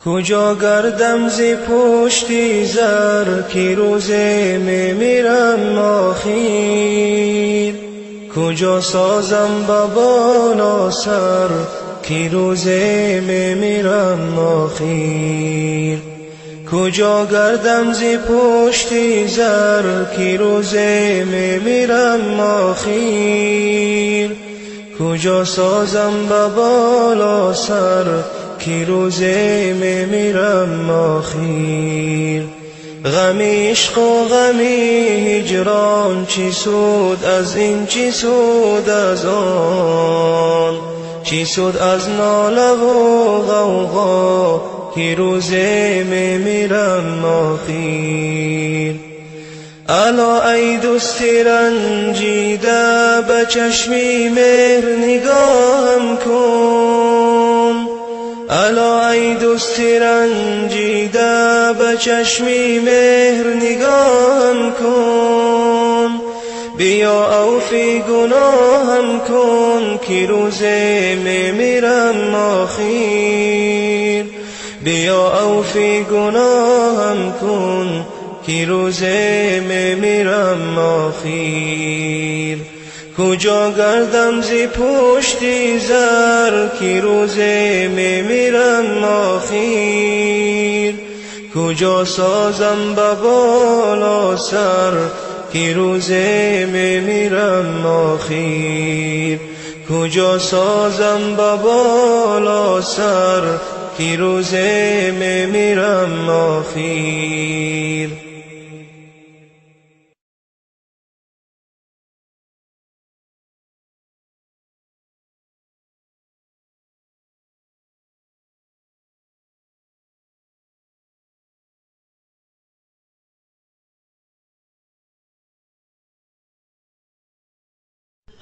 Куҷо гардам зи пушти зар, ки рӯзе мемирам охир. Куҷо созам ба боло сар, ки рӯзе мемирам охир. Куҷо гардам зи пушти зар, ки рӯзе мемирам охир. Куҷо созам ба боло сар, ки рӯзе мемирам охир. Ғами ишқу ғами ҳиҷрон, чӣ суд аз ин, чӣ суд аз он. Чӣ суд аз нолаву ғавғо, ки рӯзе мемирам охир. Ало эй дӯсти ранҷида, ба чашми меҳр нигоҳам кун. Ало эй дӯсти ранҷида, ба чашми меҳр нигоҳам кун. Биё авфи гуноҳам кун, ки рӯзе мемирам охир. Биё авфи гуноҳам кун, ки рӯзе мемирам охир. Куҷо гардам зи пушти зар, ки рӯзе мемирам охир. Куҷо созам ба боло сар, ки рӯзе мемирам охир. Куҷо созам ба боло сар, ки рӯзе мемирам охир.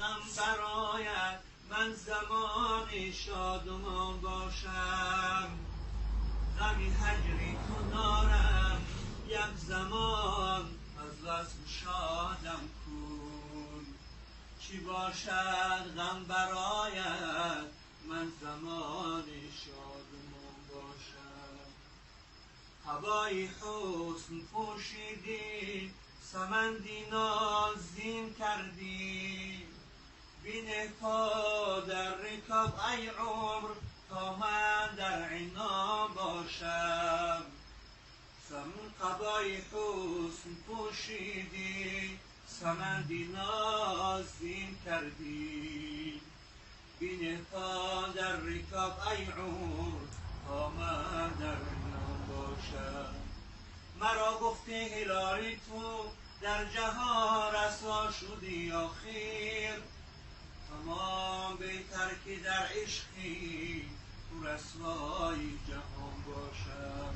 غم برایت من زمانی شادمان باشم، غمی هجری تو دارم یک زمان از وصل شادم کن. چی باشد غم برایت من زمانی شادمان باشم. هوای حسن پوشیدی، سمندی نازین کردی، بینه پا در رکاب ای عمر تا من در عنا باشم. قبای حسن پوشیدی، سمندی نازین کردی، بینه پا در رکاب ای عمر تا من در عنا باشم. مرا گفتی هلالی تو در جهان رسوا شدی آخر، تمام بهتر که در عشقی تو رسوای جهان باشم.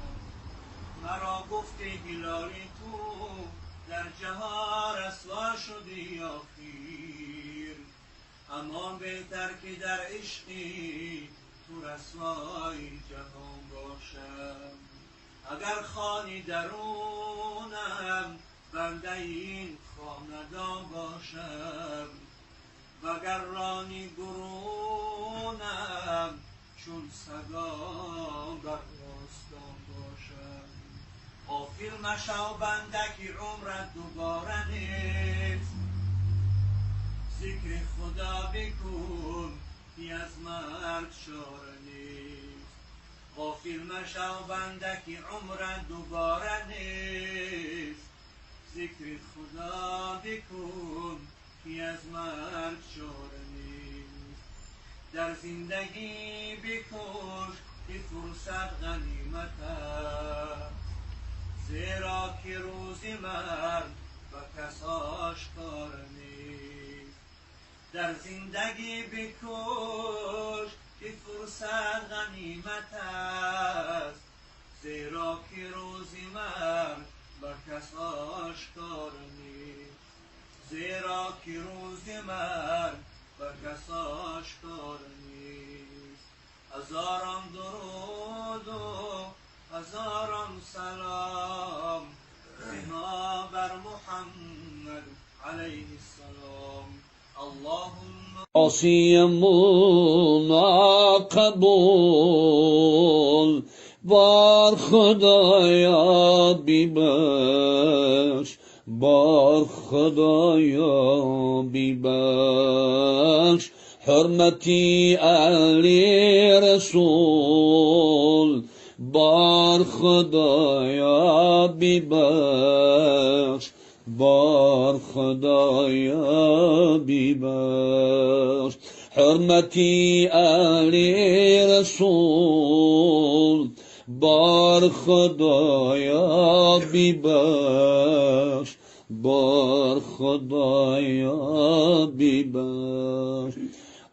مرا گفتی هلالی تو در جهان رسوا شدی آخر، اما بهتر که در عشقی تو رسوای جهان باشم. اگر خانی درونم بنده این خاندان باشم، وگر رانی برونم چون سگان بر آستان باشم. غافل مشو بنده که عمرت دوباره نیست، ذکر خدا بکن که از مرگ چاره نیست. غافل مشو بنده که عمرت دوباره نیست، ذکر خدا بکن که از مرگ چاره نیست. در زندگی بکوش که فرصت غنیمت است، زیرا که روز مرگ به کس آشکار نیست. در زندگی بکوش که فرصت غنیمت است، زیرا که روز مرگ به کس آشکار نیست. زیرا که روز مرگ به کس آشکار نیست. هزاران درود و هزاران سلام بنا بر محمد علیه السلام. اللهم عصیمونا قبول بار خدایا بیبخش، بار خدایا بیبخش. حرمتی علی رسول، بار خدایا بیبخش، بار خدایا بیبخش. حرمتی علی رسول، بار خدایا بیبخش، بار خدایا بیبخش.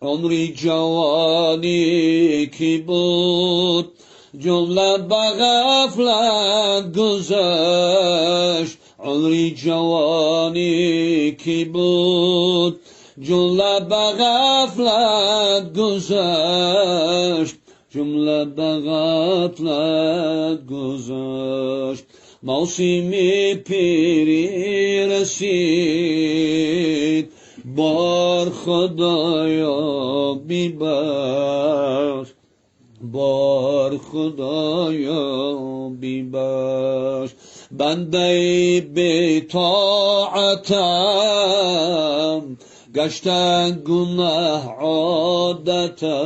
عمری جوانی کی بود، جمله به غفلت گذشت. عمری جوانی کی بود، جمله به غفلت گذشت، جمله به غفلت گذشت. موسم پیری رسید، بار خدایا بیبخش، بار خدایا بیبخش. بنده بی طاعتم، گشته گناه عادتم،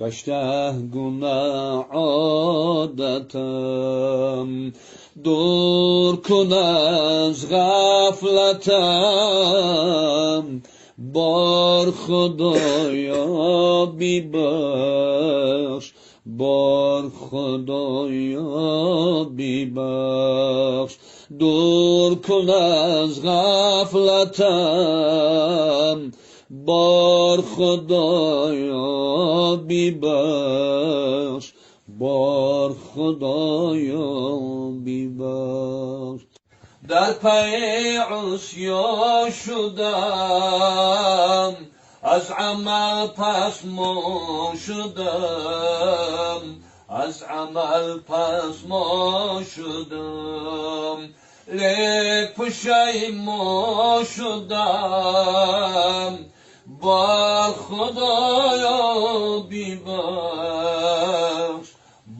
گشته گناه عادتم. دور کن از غفلتم، بار خدایا بیبخش، بار خدایا بیبخش. دور کن از غفلتم، بار خدایا بیبخش، بار خدایا بیبخش. در پی عصیان شدم، از عمل پس ما شدم، از عمل پس ما شدم. لیک پشیمان شدم، بار خدایا بیبخش،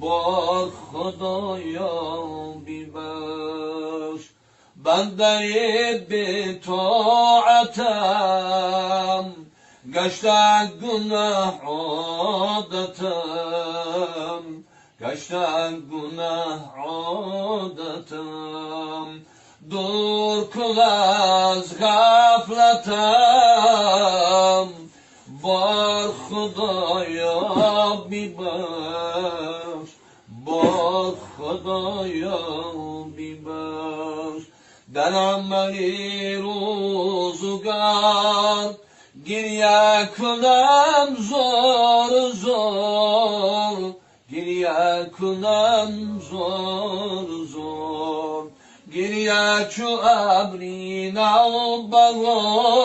بار خدایا بیبخش. بنده بی طاعتم، گشته گناه عادتم، گشته گناه عادتم. دور کن از غفلتم، بار خدایا بیبخش، بار خدایا بیبخش. در عملی روزگار، گریه کنم زار زار، گریه کنم زار زار. گریه چو ابری نوبهار،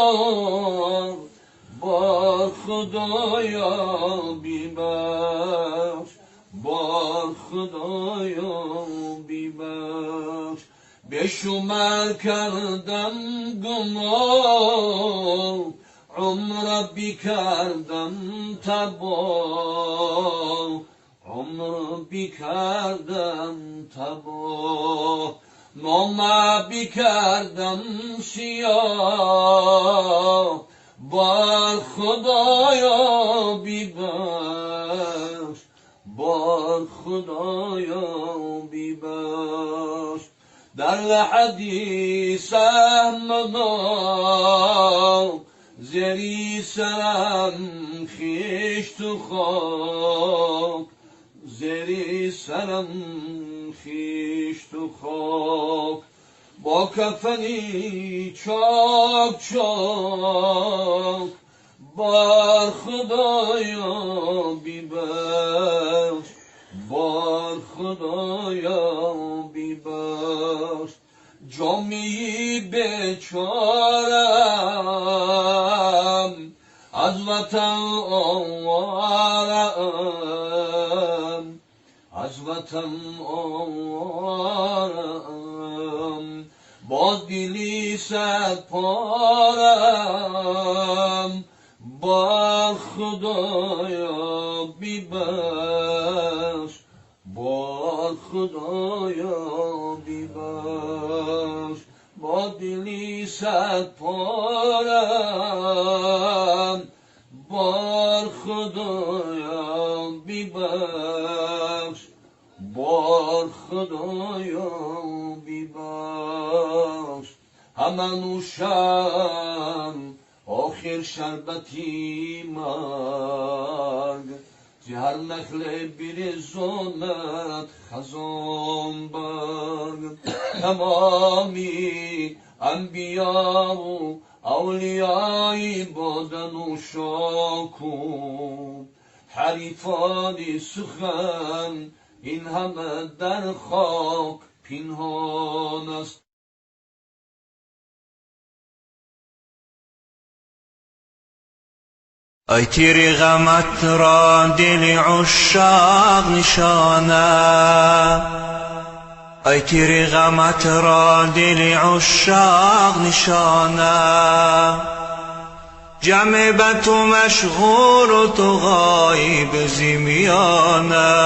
بار خدایا بیبخش، بار خدایا بیبخش. بی‌شمار کردم گناه، عمر بکردم تباه، عمر بکردم تباه. نامه بکردم سیاه، بار خدایا بیبخش، بار خدایا بیبخش. در حدیث احمدا، زیری سرم خیشت و خاک، زیری سرم خیشت و خاک. با کفنی چاک چاک، بار خدایا بیبخش، بار خدایا بیبخش. جامی بیچارم، از وطن آوارم، از وطن آوارم. باز دلی صد پارم، بار خدایا بیبخش، بار خدایا ببخش با دلی صد پارم بار خدایا ببخش بار خدایا ببخش همه نوشم آخر شربتی مرگ ز هر نخل بریزاند خزان برگ تمامی انبیا و اولیای بادن و شاکو حریفان سخن این همه در خاک پنهان است. ای تیر غمت را دل عشاق نشانه، ای تیر غمت را دل عشاق نشانه، جمع به تو مشغول و تو غایب ز میانه،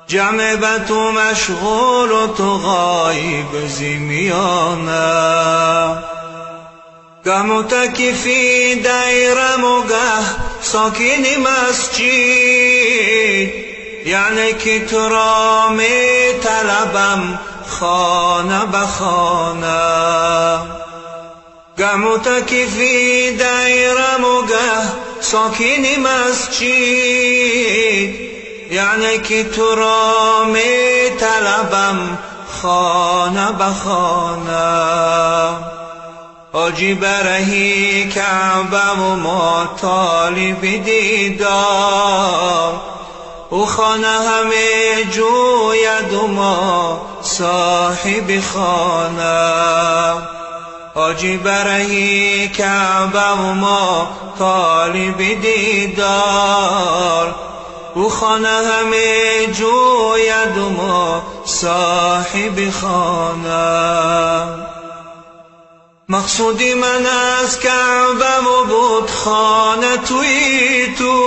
جمع به تو مشغول و تو غایب ز میانه. گه متکفی دیرم و گه ساکن مسجد، یعنی که تو را می طلبم خانه به خانه. گه متکفی دیرم و گه ساکن مسجد، یعنی که تو را می طلبم خانه به خانه. حاجی برهی کعبه و ما طالب دیدار، او خانه همه جوید و ما صاحب خانه. حاجی برهی کعبه و ما طالب دیدار، او خانه همه جوید و ما صاحب خانه. مقصود من از کعبه و بتخانه توی تو،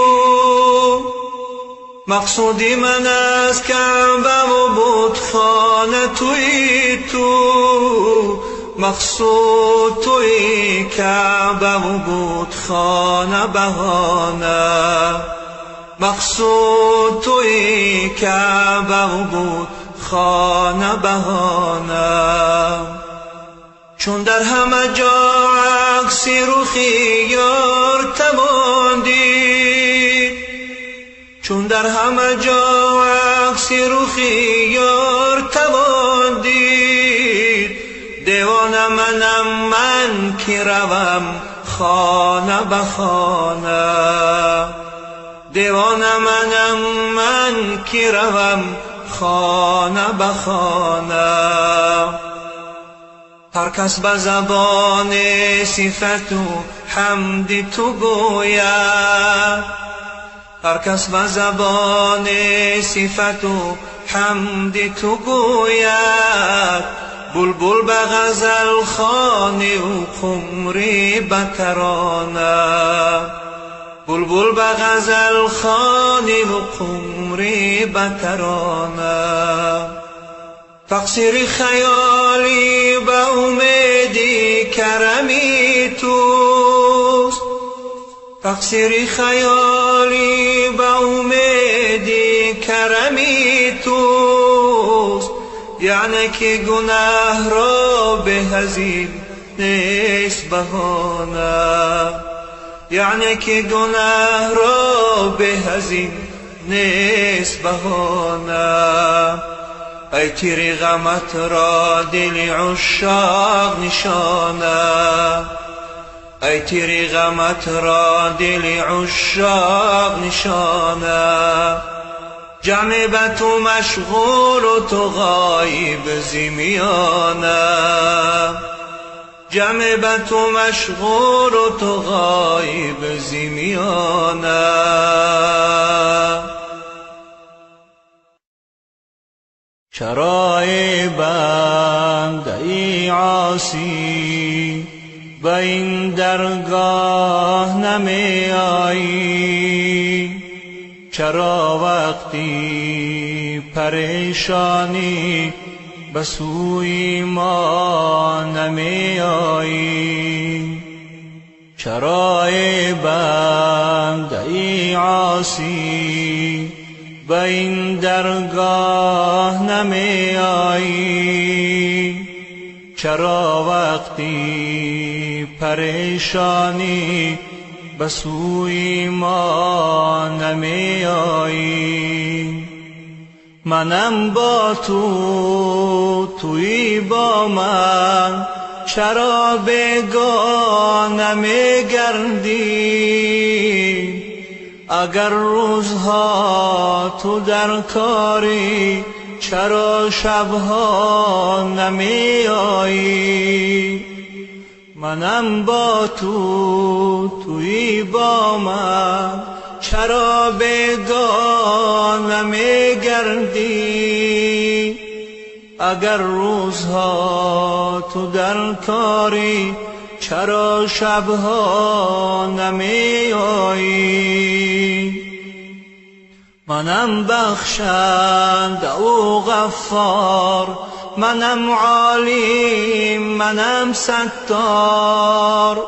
مقصود من از کعبه و بتخانه توی تو، مقصود توی کعبه و بتخانه بهانه، مقصود توی کعبه و بتخانه بهانه. چون در همه جا عکس رخ یار توان دید، چون در همه جا عکس رخ یار توان دید، دیوانه منم من که روم خانه به خانه، دیوانه منم من که روم خانه به خانه. هر کس به زبان صفت و حمد تو گوید، هر کس به زبان صفت و حمد تو گوید، بلبل به غزل خوانی و قمری به ترانه، بلبل به غزل خوانی و قمری به ترانه. تقصیر خیالی به امید کرمی توست، تقصیر خیالی به امید کرمی توست، یعنی که گناه را به از این نیست بهانه، یعنی که گناه را به از این نیست بهانه. ای تیر غمت را دل عشاق نشانه، ای تیر غمت را دل عشاق نشانه، جمع به تو مشغول و تو غایب ز میانه، جمع به تو مشغول و تو غایب ز میانه. چرا ای بنده ای عاصی به این درگاه نمی آیی؟ چرا وقتی پریشانی به سوی ما نمی آیی؟ چرا ای بنده ای عاصی به این درگاه نمی آیی؟ چرا وقتی پریشانی به سوی ما نمی آیی؟ منم با تو، تویی با من، چرا بیگانه می گردی؟ اگر روزها تو در کاری، چرا شبها نمی آیی؟ منم با تو، تویی با من، چرا بیگانه می گردی؟ اگر روزها تو در کاری، چرا شبها نمی آیی؟ منم بخشنده و غفار، منم عالیم، منم ستار،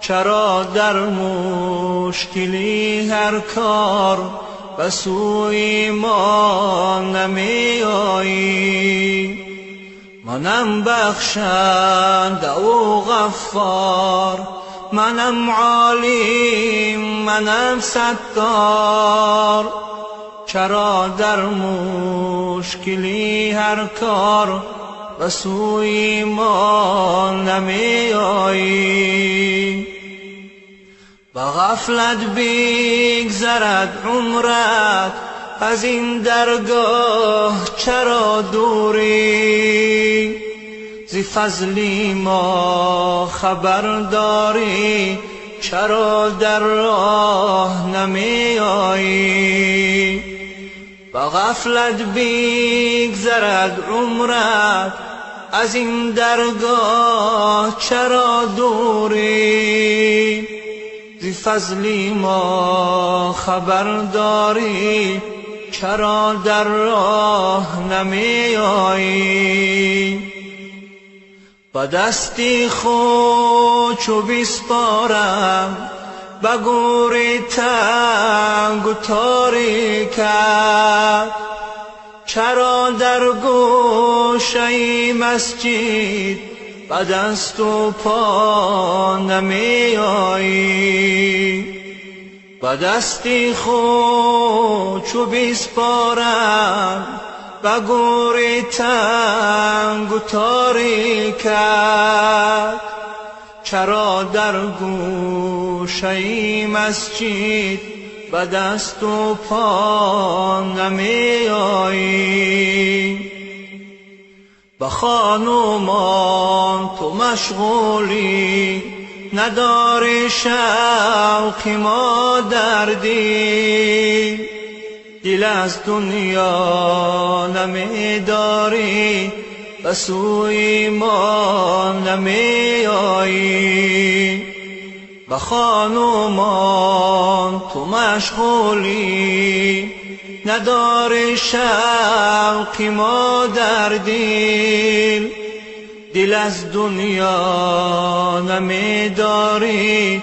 چرا در مشکلی هر کار به سوی ما نمی آیی؟ منم بخشنده و غفار، منم عالیم، منم ستار، چرا در مشکلی هر کار به سوی ما نمی آیی؟ به غفلت بگذرد عمرت، از این درگاه چرا دوری؟ ز فضل ما خبر داری، چرا در راه نمی آیی؟ به غفلت بگذرد عمرت، از این درگاه چرا دوری؟ ز فضل ما خبر داری، چرا در راه نمی آیی؟ به دستی خود چو بسپارم به گور تنگ و تاریکت، چرا در گوشه مسجد به دست و پا نمی آیی؟ به دستی خود چو بسپارم به گور تنگ و تاریکت، چرا در گوشه مسجد به دست و پا نمی آیی؟ به خانمان تو مشغولی، نداری شوق ما در دل، دل از دنیا نمی داری، به سوی ما نمی آیی. به خانمان تو مشغولی، نداری شوق ما در دل، دل از دنیا نمی داری،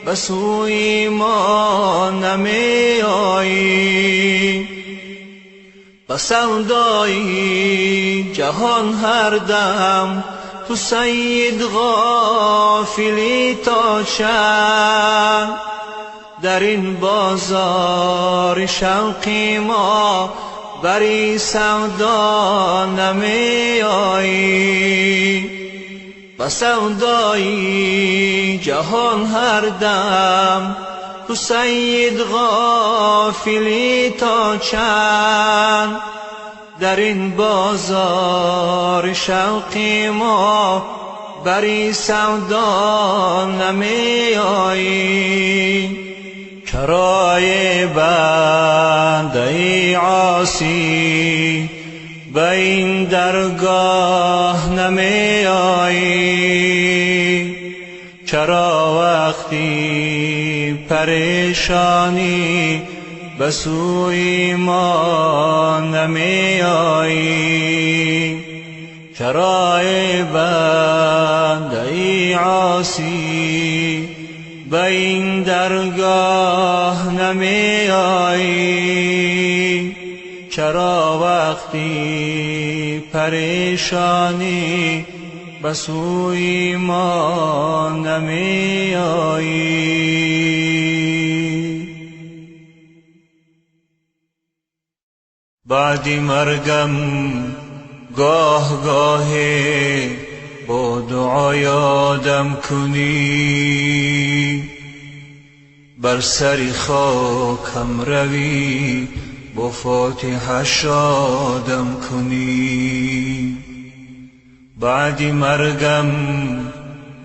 به سوی ما نمی آیی. به سودای جهان هر دم تو سید غافلی تا چند، در این بازار شوق ما بری سودا نمی آیی. به سودای جهان هر دم تو سید غافلی تا چند، در این بازار شوق ما بری سودا نمی آیی. چرا ای بنده عاصی به این درگاه نمی آیی؟ چرا وقتی پریشانی به سوی ما نمی آیی؟ چرا ای بنده ای عاصی به این درگاه نمی آیی؟ چرا وقتی پریشانی به سوی ما نمی آیی؟ بعد مرگم گاه گاهی با دعا یادم کنی، بر سر خاکم روی با فاتحه شادم کنی. بعد مرگم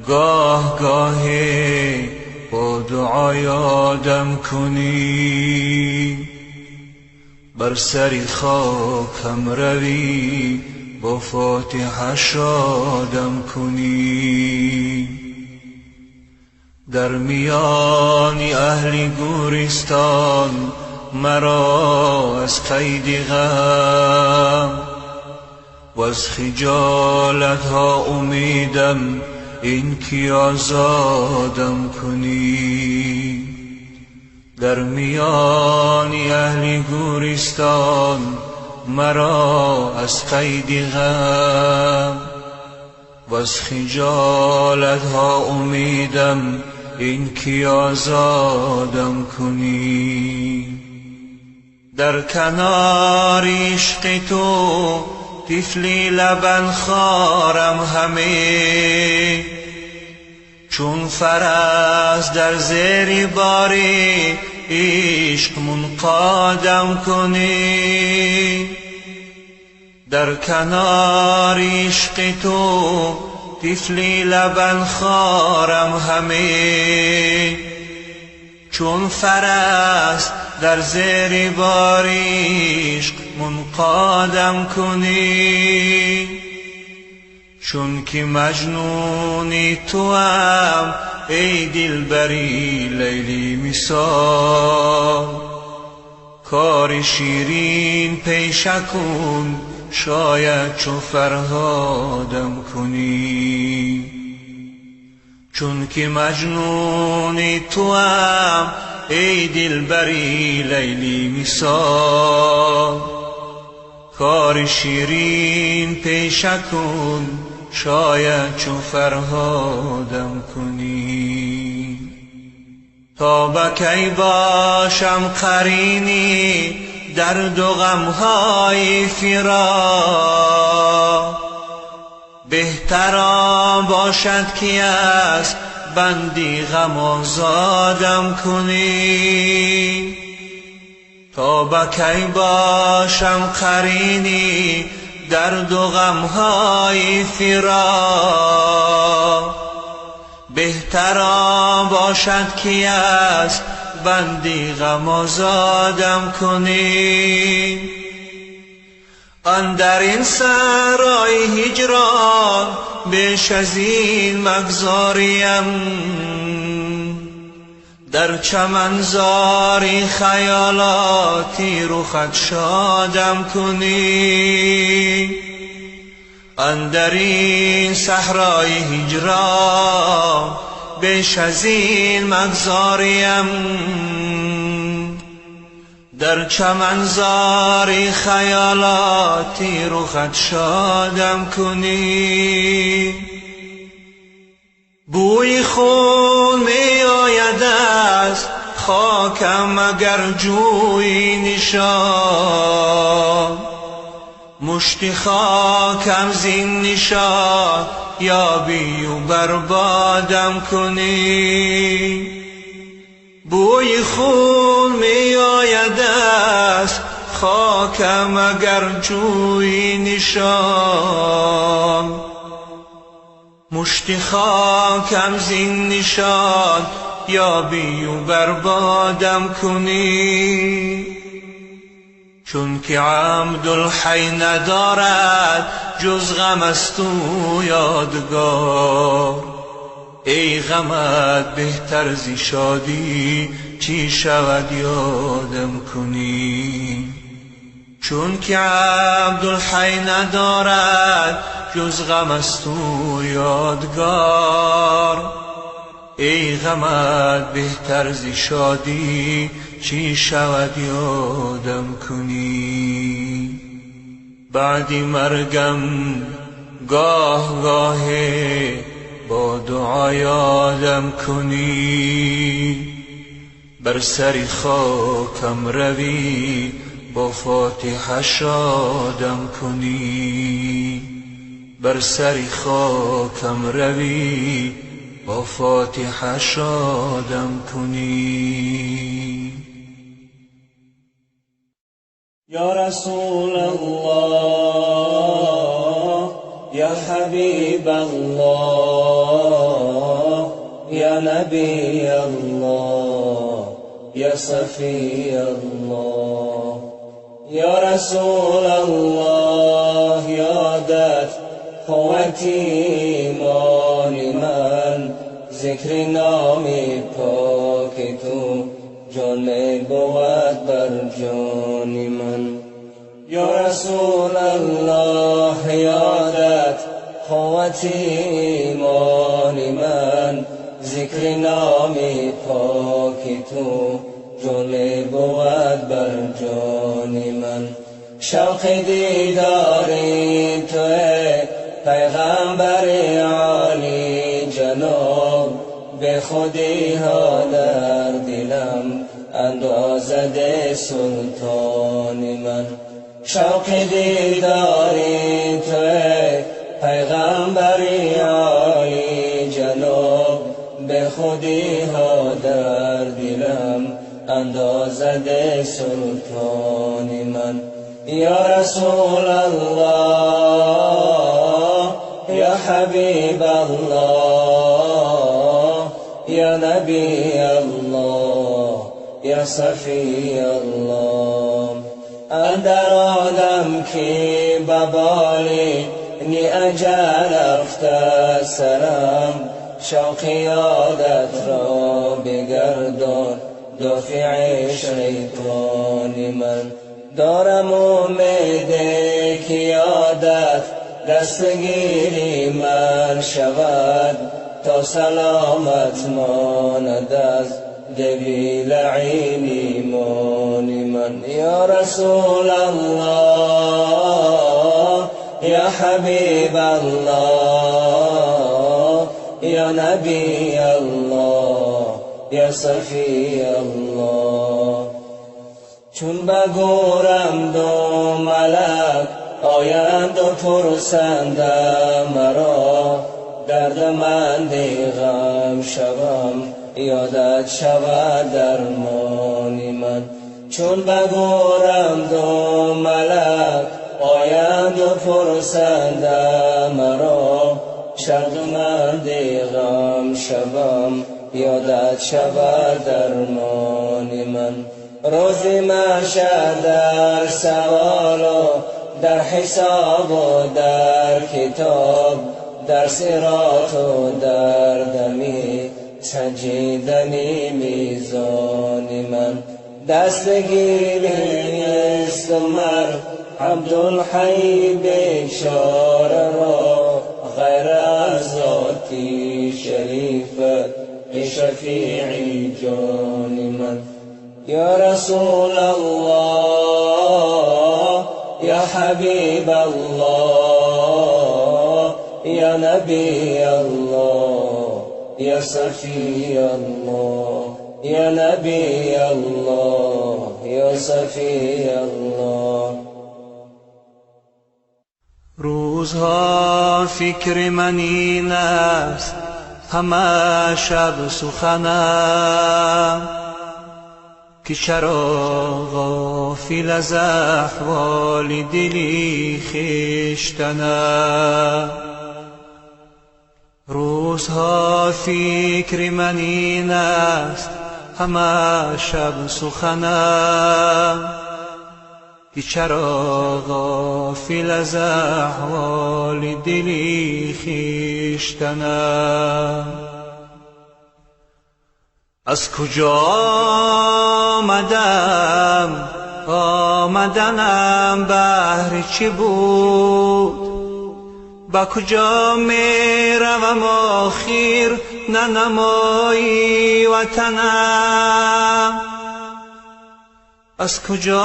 گاه گاهی با دعا یادم کنی، بر سر خاکم روی با فاتحه شادم کنی. در میان اهل گورستان مرا از قید غم و از خجالت ها امیدم این که آزادم کنی. در میان اهل گورستان مرا از قید غم و از خجالت ها امیدم این که آزادم کنی. در کنار عشق تو طفلی لبن خارم همه، چون فرس در زیر باری عشق منقادم کنی. در کنار عشق تو طفلی لبن خارم همه، چون فرس در زیر بار عشق منقادم کنی. چون که مجنونی توام ای دلبری لیلی مثال، کار شیرین پیشه کن شاید چو فرهادم کنی. چون که مجنونی توام ای دلبری لیلی مثال، کار شیرین پیشه کن شاید چو فرهادم کنی. تا به کی باشم قرینی درد و غمهای فراق، بهتر آن باشد که از بندی غم آزادم کنی. تا به کی باشم قرینی درد و غمهای فراق، بهتر آن باشد که از بندی غم آزادم کنی. اندر این سرای هجران بیش از این مگذاریم، در چمنزاری خیالاتی رخت شادم کنی. اندر این صحرای هجران بیش از این مگذاریم، در چمنزاری خیالاتی رخت شادم کنی. بوی خون می آید از خاکم اگر جویی نشان، مشت خاکم زین نشان یابی و بربادم کنی. بوی خون می آید از خاکم اگر جویی نشان، مشت خاکم زین نشان یابی و بربادم کنی. چون که عبدالحی ندارد جز غم از تو یادگار، ای غمت بهتر ز شادی چی شود یادم کنی. چون که عبدالحی ندارد جز غم از تو یادگار. ای غمت بهتر ز شادی چی شود یادم کنی. بعدی مرگم گاه گاه با دعا یادم کنی. بر سر خاکم روی با فاتحه شادم کنی. بر سر خاکم روی با فاتحه شادم کنی. یا رسول الله یا حبیب الله یا نبی الله یا صفی الله. یا رسول الله یادت قوت ایمان من، ذکر نام پاک تو جان بود بر جان من. یا رسول الله یادت قوت ایمان من، ذکر نام پاک تو جان بود بر جان من. شوق دیدار تو پیغمبر عالی جناب، به خودی ها در دلم اندازد سلطان من. شوق دیدار تو پیغمبر عالی جناب، به خودی ها در دلم اندازد سلطان من. یا رسول الله یا حبیب الله یا نبی الله یا صفی الله. اندر آدم که ببالی نی اجل افتد سرم، شوق یادت را بگردان دافع شیطان من. دارم امید که یادت دستگیری من شود، تا سلامت ماند از دبی لعین ایمان من. یا رسول الله یا حبیب الله یا نبی الله یا صفی الله. چون بگورم دو ملک آیند و پرسند مرا، دردمند غم شوم یادت شود درمان من. چون بگورم دو ملک آیند و پرسند مرا، شردمند غم شوم یادت شود درمان من. روزی محشر در سوال و در حساب و در کتاب، در صراط و در دمی سنجیدنی میزان من. دستگیری است مر عبدالحی بیچاره را، غیر از ذاتی شریفت شفیعی جان من. یا رسول الله یا حبیب الله یا نبی الله یا صفی الله یا نبی الله یا صفی الله. روزها فکر من این است همه شب سخنم، که چرا غافل از احوال دلی خویشتنم. روزها فکر من این است همه شب سخنم، که چرا غافل از احوال دلی خویشتنم. از کجا آمدم، آمدنم بهر چی بود؟ با کجا می روم آخر ننمایی وطنم؟ از کجا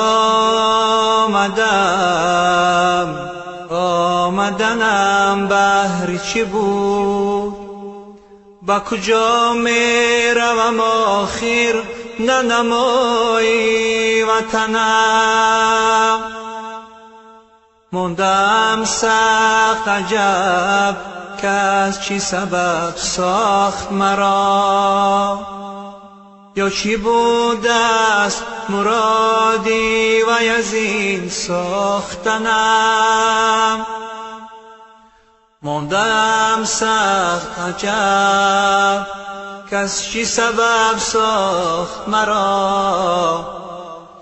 آمدم، آمدنم بهر چی بود؟ با کجا می روم آخر ننمایی وطنم؟ موندم سخت عجب که از چی سبب ساخت مرا، یا چی بود است مرادی و از این ساختنم؟ موندم سخت عجب که از چی سبب ساخت مرا،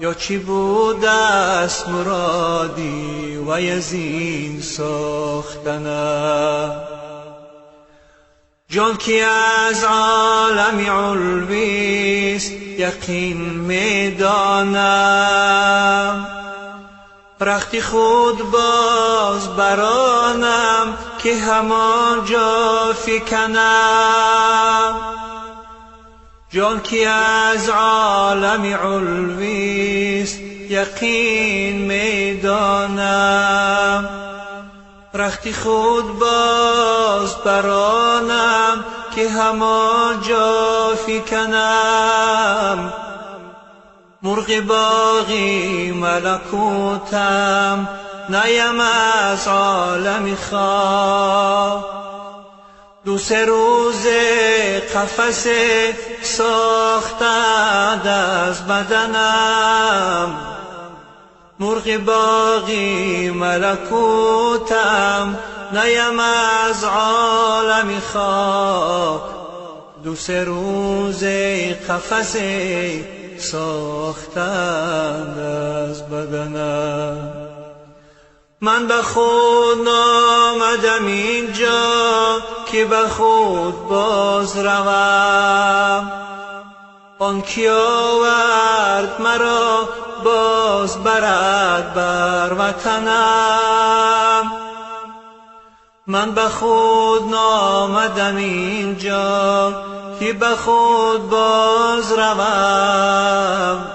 یا چی بود است مرادی و از این ساختنم؟ جان که از عالم علویست یقین می دانم، رخت خود باز برانم که همانجا فکنم. جان که از عالم علویست یقین می دانم، رخت خود باز برانم که همانجا فکنم. مرغ باغی ملکوتم نیم از عالم خواب، دو سه روز قفس ساختند از بدنم. مرغ باغی ملکوتم نیم از عالم خواب، دو سه روز قفس ساختند از بدنم. من به خود نامدم اینجا که به خود باز روم، آن کی آورد مرا باز برد بر وطنم. من به خود نامدم اینجا که به خود باز روم،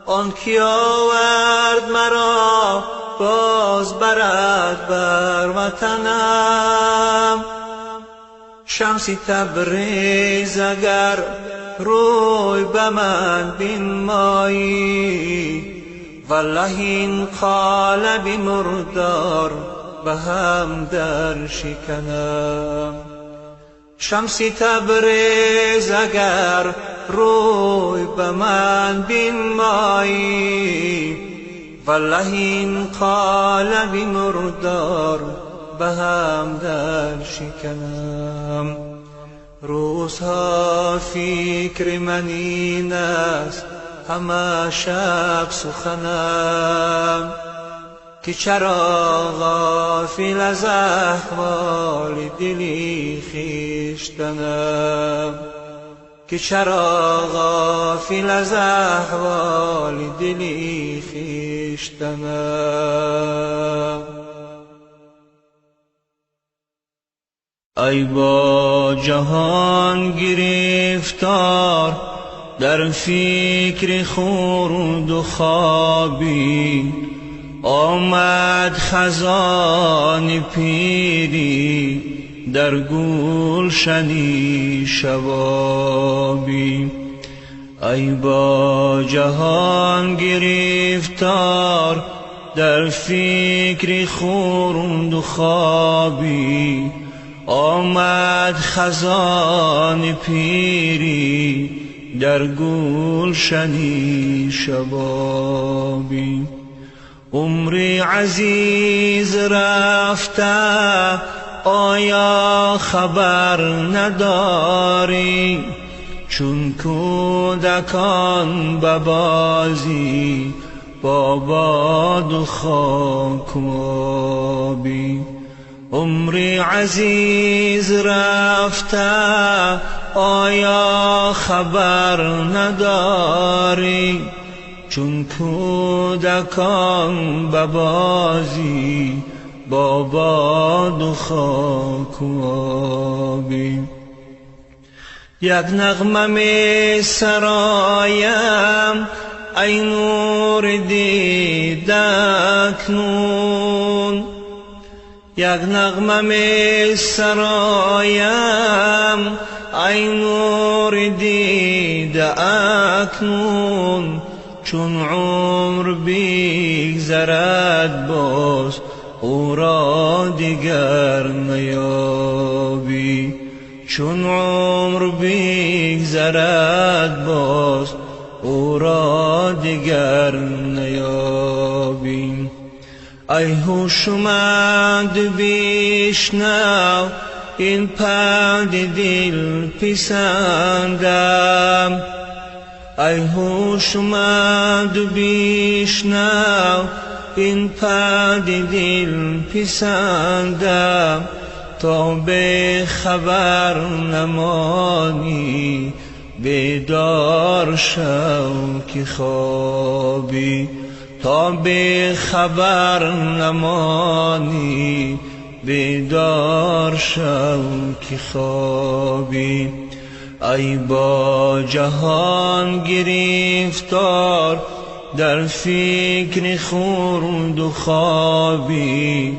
آن کی آورد مرا باز برد بر وطنم. شمس تبریز اگر روی به من بنمایی، والله این قالب مردار به هم در شکنم. شمس تبریز اگر روی به من بنمایی، والله این قالب مردار به هم در شکنم. روزها فکر من این است همه شب سخنم، که چرا غافل از احوال دلی خویشتنم، که چرا غافل از احوال دلی خویشتنم. ای با جهان گرفتار در فکر خورد و خوابی، آمد خزان پیری در گلشن شبابی. ای با جهان گرفتار در فکر خورد و خوابی، آمد خزان پیری در گلشن شبابی. عمر عزیز رفته آیا خبر نداری، چون کودکان به بازی با باد و خاک و آبی. عمری عزیز رفته آیا خبر نداری؟ چون کودکان به بازی با باد و خاک و آبی. یک نغمه می سرایم ای نور دیده اکنون، یک نغمه می سرایم ای نور دیده اکنون، چون عمر بگذرد باز او را دیگر نیابی، چون عمر بگذرد باز او را دیگر نیابی. ای هوشمند بشنو این پند دل پسندم، ای هوشمند بشنو این پند دل پسندم، تا به خبر نمانی بیدار شو که خوابی، تا به خبر نمانی بیدار شو که خوابی. ای با جهان گرفتار در فکر خورد و خوابی،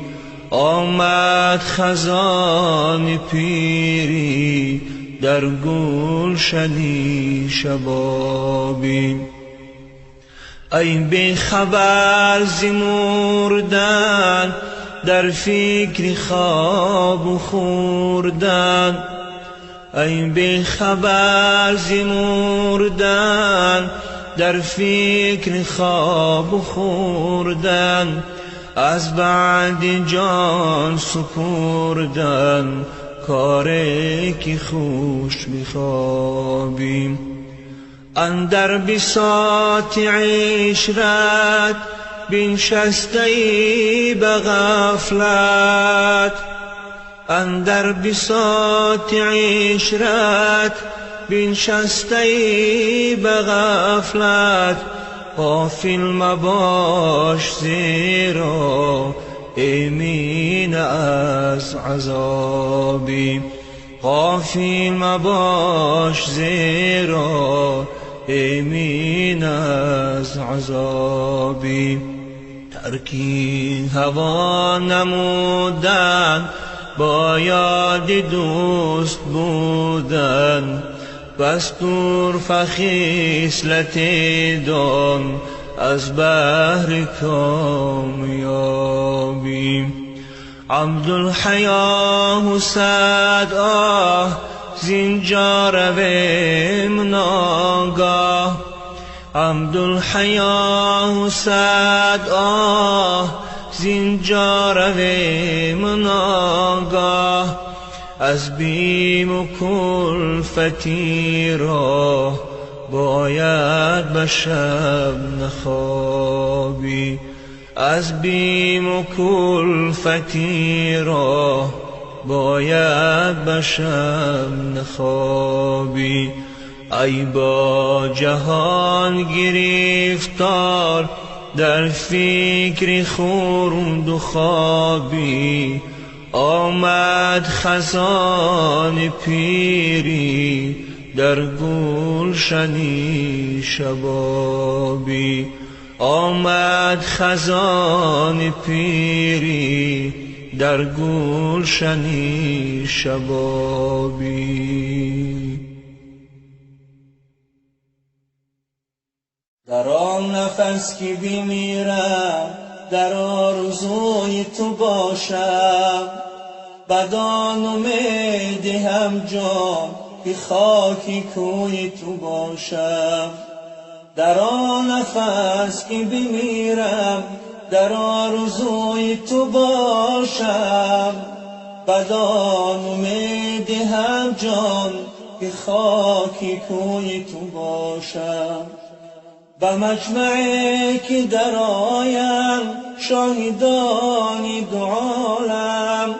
آمد خزان پیری در گلشنی شبابی. ای بی خبر ز مردن در فکر خواب و خوردن، ای بی خبر ز مردن در فکر خواب و خوردن، از بعد جان سپردن کاری که خوش بخوابیم. اندر بساط عشرت بنشسته به غفلت، اندر بساط عشرت بنشسته به غفلت، غافل مباش زیرا ایمین از عذابی، غافل مباش زیرا ایمین از عذابی. ترکی هوا نمودن با یاد دوست بودن، بس دور فخیصلت دان از بهر کامیابی. عبدالحیا صد آه زینجا رویم ناگاه، عبدالحیا صد آه زینجا رویم ناگاه، از بیم و کلفتی راه باید به شب نخوابی، از بیم و کلفتی راه باید به شب نخوابی. ای با جهان گرفتار در فکر خورد و خوابی، آمد خزان پیری در گلشنی شبابی، آمد خزان پیری در گلشنی شبابی. در آن نفس که بمیرم در آرزوی تو باشم، بدان امید هم جان که خاکی کوی تو باشم. در آن نفس که بمیرم در آرزوی تو باشم، بدان امید هم جان که خاکی کوی تو باشم. به مجمعی که در آیم شاهدان دو عالم،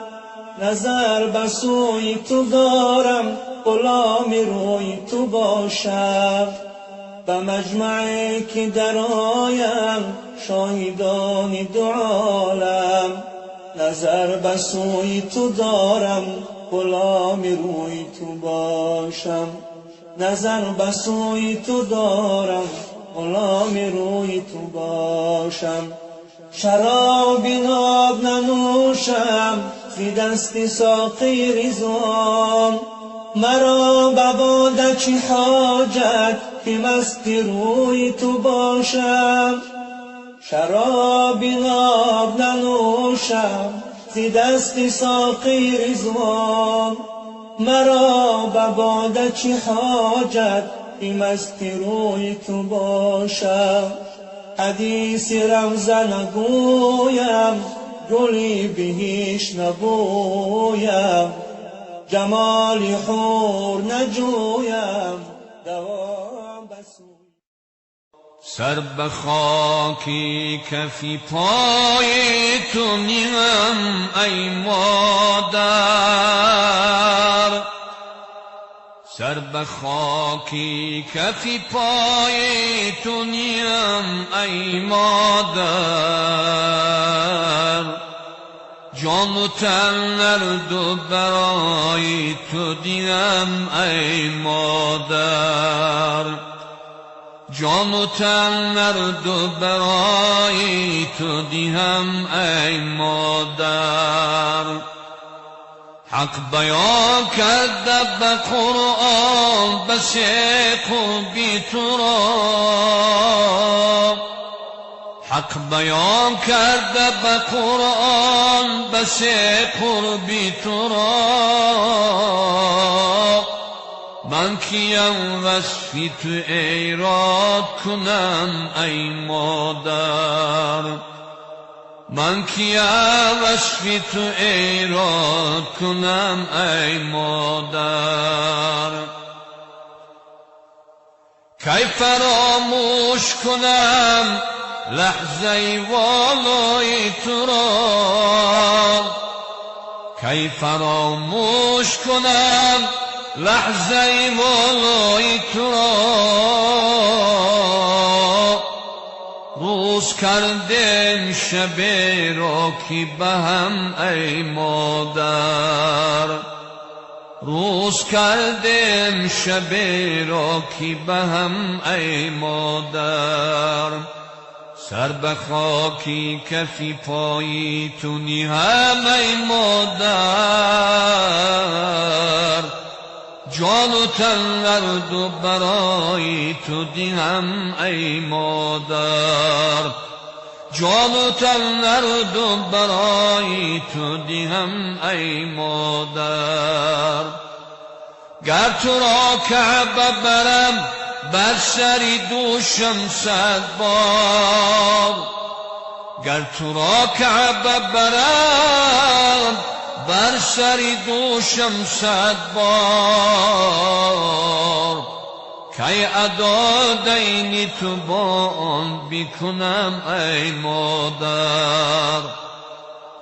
نظر بسوی تو دارم غلام روی تو باشم. به مجمعی که درآیم شاهدان دو عالم، نظر بسوی تو دارم غلام روی تو باشم. نظر بسوی تو دارم غلام روی تو باشم. شراب ناب ننوشم ز دست ساقی رضوان، مرا به باده چه حاجت که مست روی تو باشم. شراب ناب ننوشم ز دست ساقی رضوان، مرا به باده چه حاجت که مست روی تو باشم. حدیث روضه نگویم گلی بهش نبویم، جمال حور نجویم دوام بسوی. سر به خاکی کفی پای تو نیم ای مادر، سر به خاکی کفی پای تو نیم ای مادر. جان و تن دو برای تو دیم ای مادر، جان و تن دو برای تو دیم ای مادر. حق بیان کرده به قرآن بس قربی تو را، حق بیان کرده به قرآن بس قربی تو را. من کیم وصفی تو ایراد کنم ای مادر، من کیم وصفی تو ایراد کنم ای مادر. کی فراموش کنم لحظه والای تو را، کی فراموش کنم لحظه والای تو را. روز کردم شب را که به هم ای مادر، روز کردم شب را که به هم ای مادر. سر به خاکی کفی پای تو نهم ای مادر، جان و تن دو برای تو دهم ای مادر، جان و تن دو برای تو دهم ای مادر. گر تو را کعبه برم بر سری دوشم صد بار، گر تو را کعبه برم بر سری دوشم صد بار. کی ادا دینی تو با آن بکنم ای مادر،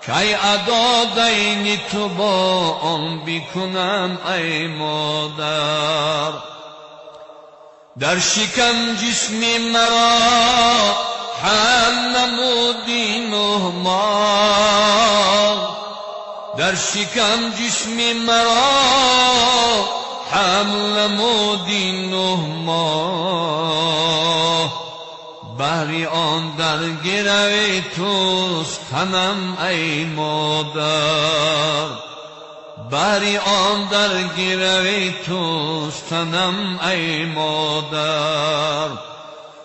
کی ادا دینی تو با آن بکنم ای مادر. در شکم جسم مرا حمل نمودی 9 ماه، در شکم جسم مرا حمل نمودی 9 ماه. بهر آن در گرو توست تنم ای مادر، بهر آن در گرو توست تنم ای مادر.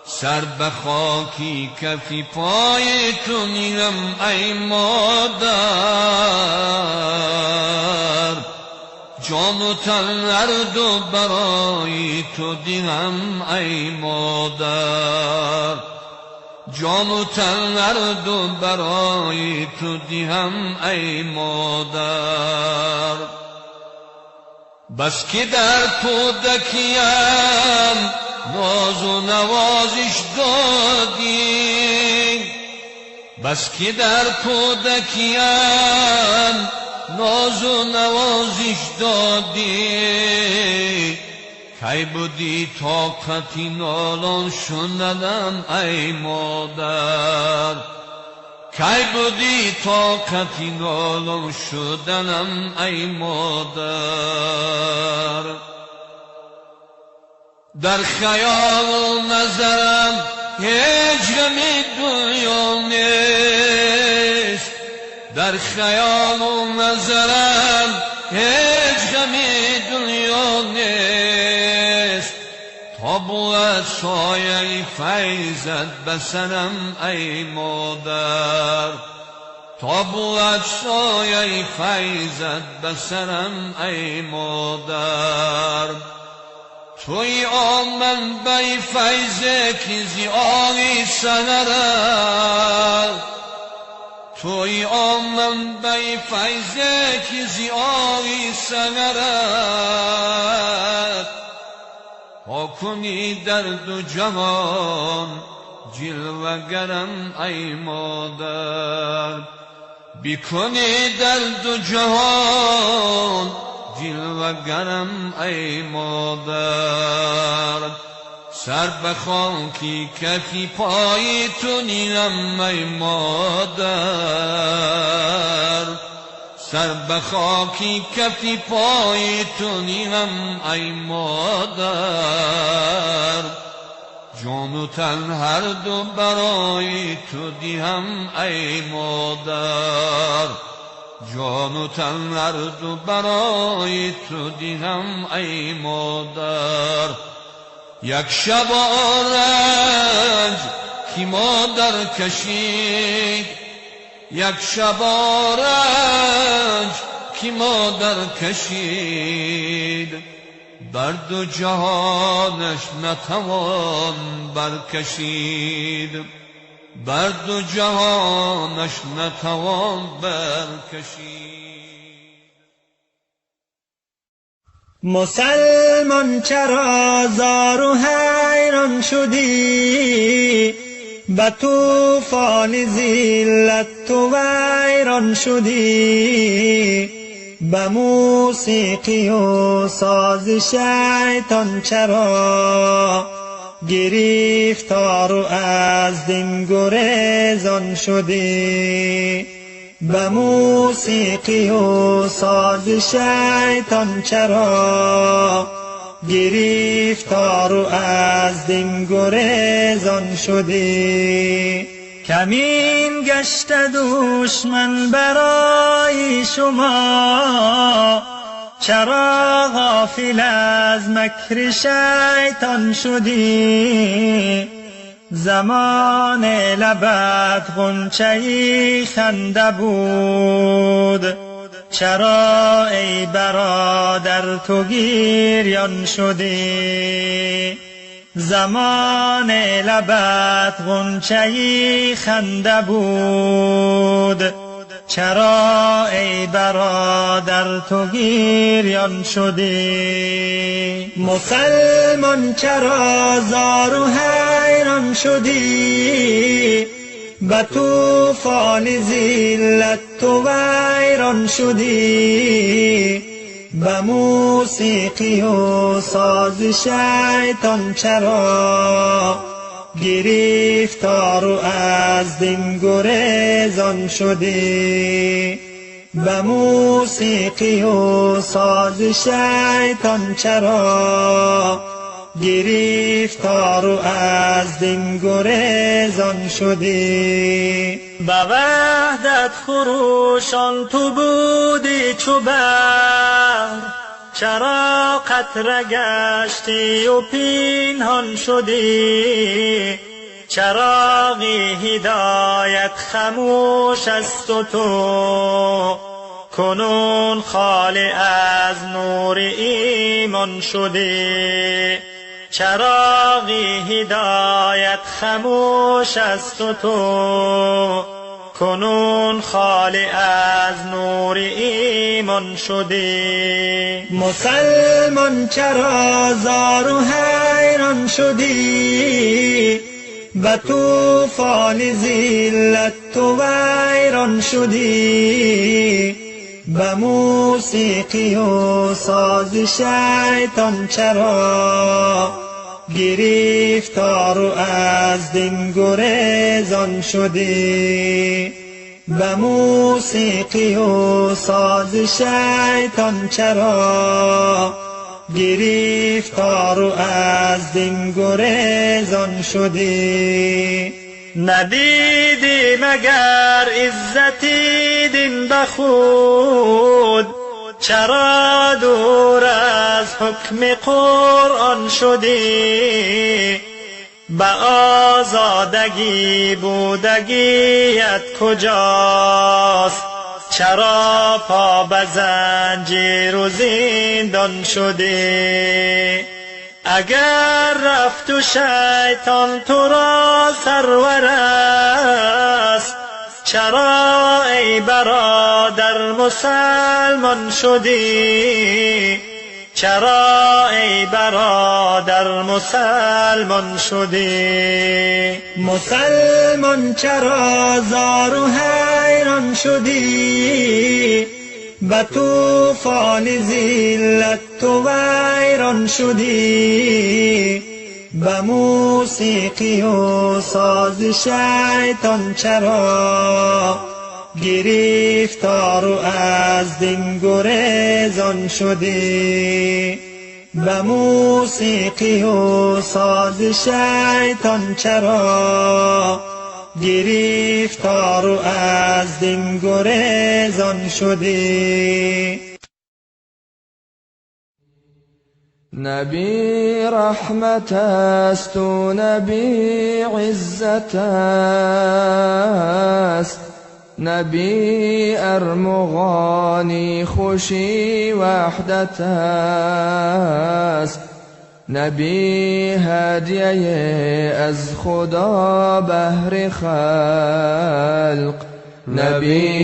سر به خاکی کفی پای تو نیم ای مادر، جان و تن دو برای تو دهم ای مادر، جان و تن دو برای تو دهم ای مادر. بس که در کودکیم ناز و نوازش دادی، بس که در کودکیم ناز و نوازش دادی کی بودی طاقتی نالان شدنم ای مادر کی بودی طاقتی نالان شدنم ای مادر در خیال و نظرم هیچ غم دنیا نیست در خیال و نظرم هیچ غم دنیا نیست تا بود سایه فیضت به سرم ای مادر تا بود سایه فیضت به سرم ای مادر توی آن منبع فیض که زیانی سنرم توی آن منبع فیض که زیانی سنرم تا کنی در دو جهان جلوه گرم ای مادر بکنی در دو جهان جلوه گرم ای مادر سر به خاکی کفی پای تو نینم ای مادر سر به خاکی کفی پای تو نینم ای مادر جان و تن هر دو برای تو دهم ای مادر جان و تن هر دو برای تو دهم ای مادر یک شب رنج که مادر کشید یک شب رنج که مادر کشید بر دو جهانش نتوان برکشید بر دو جهانش نتوان برکشید مسلمان چرا زار و حیران شدی به طوفان ذلت تو ویران شدی به موسیقی و ساز شیطان چرا گرفتار و از دین گریزان شدی به موسیقی و ساز شیطان چرا گرفتار و از دین گریزان شدی کمین گشت دشمن برای شما چرا غافل از مکر شیطان شدی زمان لبت غنچه خنده بود چرا ای برادر تو گریان شدی زمان لبت غنچه خنده بود چرا ای برادر تو گریان شدی مسلمان چرا زار و حیران شدی به طوفان ذلت تو ویران شدی به موسیقی و ساز شیطان چرا گرفتار و از دین گریزان شدی به موسیقی و ساز شیطان چرا گرفتار و از دین گریزان شدی به وحدت خروشان تو بودی چو بحر چرا قطره گشتی و پنهان شدی چراغ هدایت خاموش است و تو کنون خالی از نور ایمان شدی چراغ هدایت خاموش است و تو کنون خالی از نور ایمان شدی مسلمان چرا زار و حیران شدی به طوفان ذلت تو ویران شدی به موسیقی و ساز شیطان چرا گرفتار و از دین گریزان شدی؟ به موسیقی و ساز شیطان چرا گرفتار و از دین گریزان شدی؟ ندیدی مگر عزتی دین به خود، چرا دور از حکم قرآن شدی؟ به آزادگی بودگیت کجاست؟ چرا پا به زنجیر و زندان شدی؟ اگر رفت و شیطان تو را سرور است، چرا ای برادر مسلمان شدی؟ چرا ای برادر مسلمان شدی؟ مسلمان چرا زار و حیران شدی؟ به طوفان ذلت تو ویران شدی؟ به موسیقی و ساز شیطان چرا گرفتار و از دین گریزان شدی؟ به موسیقی و ساز شیطان چرا گرفتار و از دین گریزان شدی؟ نبی رحمت است و نبی عزت است، نبی ارمغانی خوشی وحدت است، نبی هدیه از خدا بهر خلق، نبی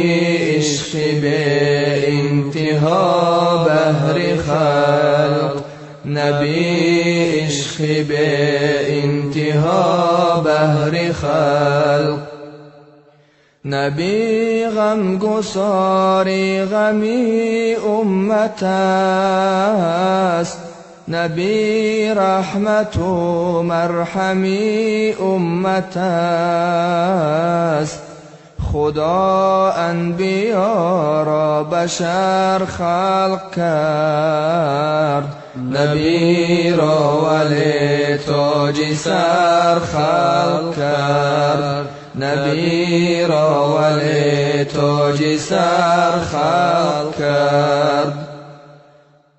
عشق به انتها بهر خلق، نبی عشق به انتها بهر خلق، نبی غمگسار غمی امت است، نبی رحمت و مرحمی امت است، خدا انبیا را بشر خلق کرد، نبی را ولی تاج سر خلق کرد، نبی را ولی تاج سر خلق کرد.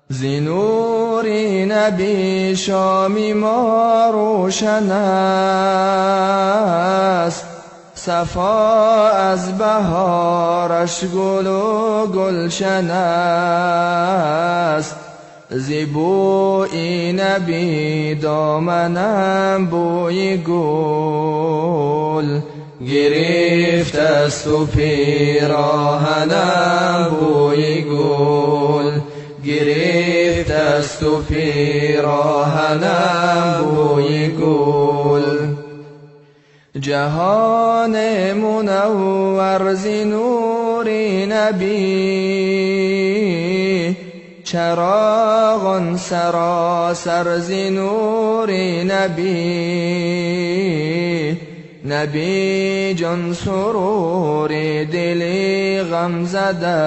ز نور نبی شام ما روشن است، صفا از بهارش گل و گلشن است، ز بوی نبی دامنم بوی گل گرفت است و پیراهنم بوی گل گرفت است و پیراهنم بوی گل. جهان منور ز نور نبی، چراغ سراسر ز نور نبی، نبی جان سرور دل غم زده،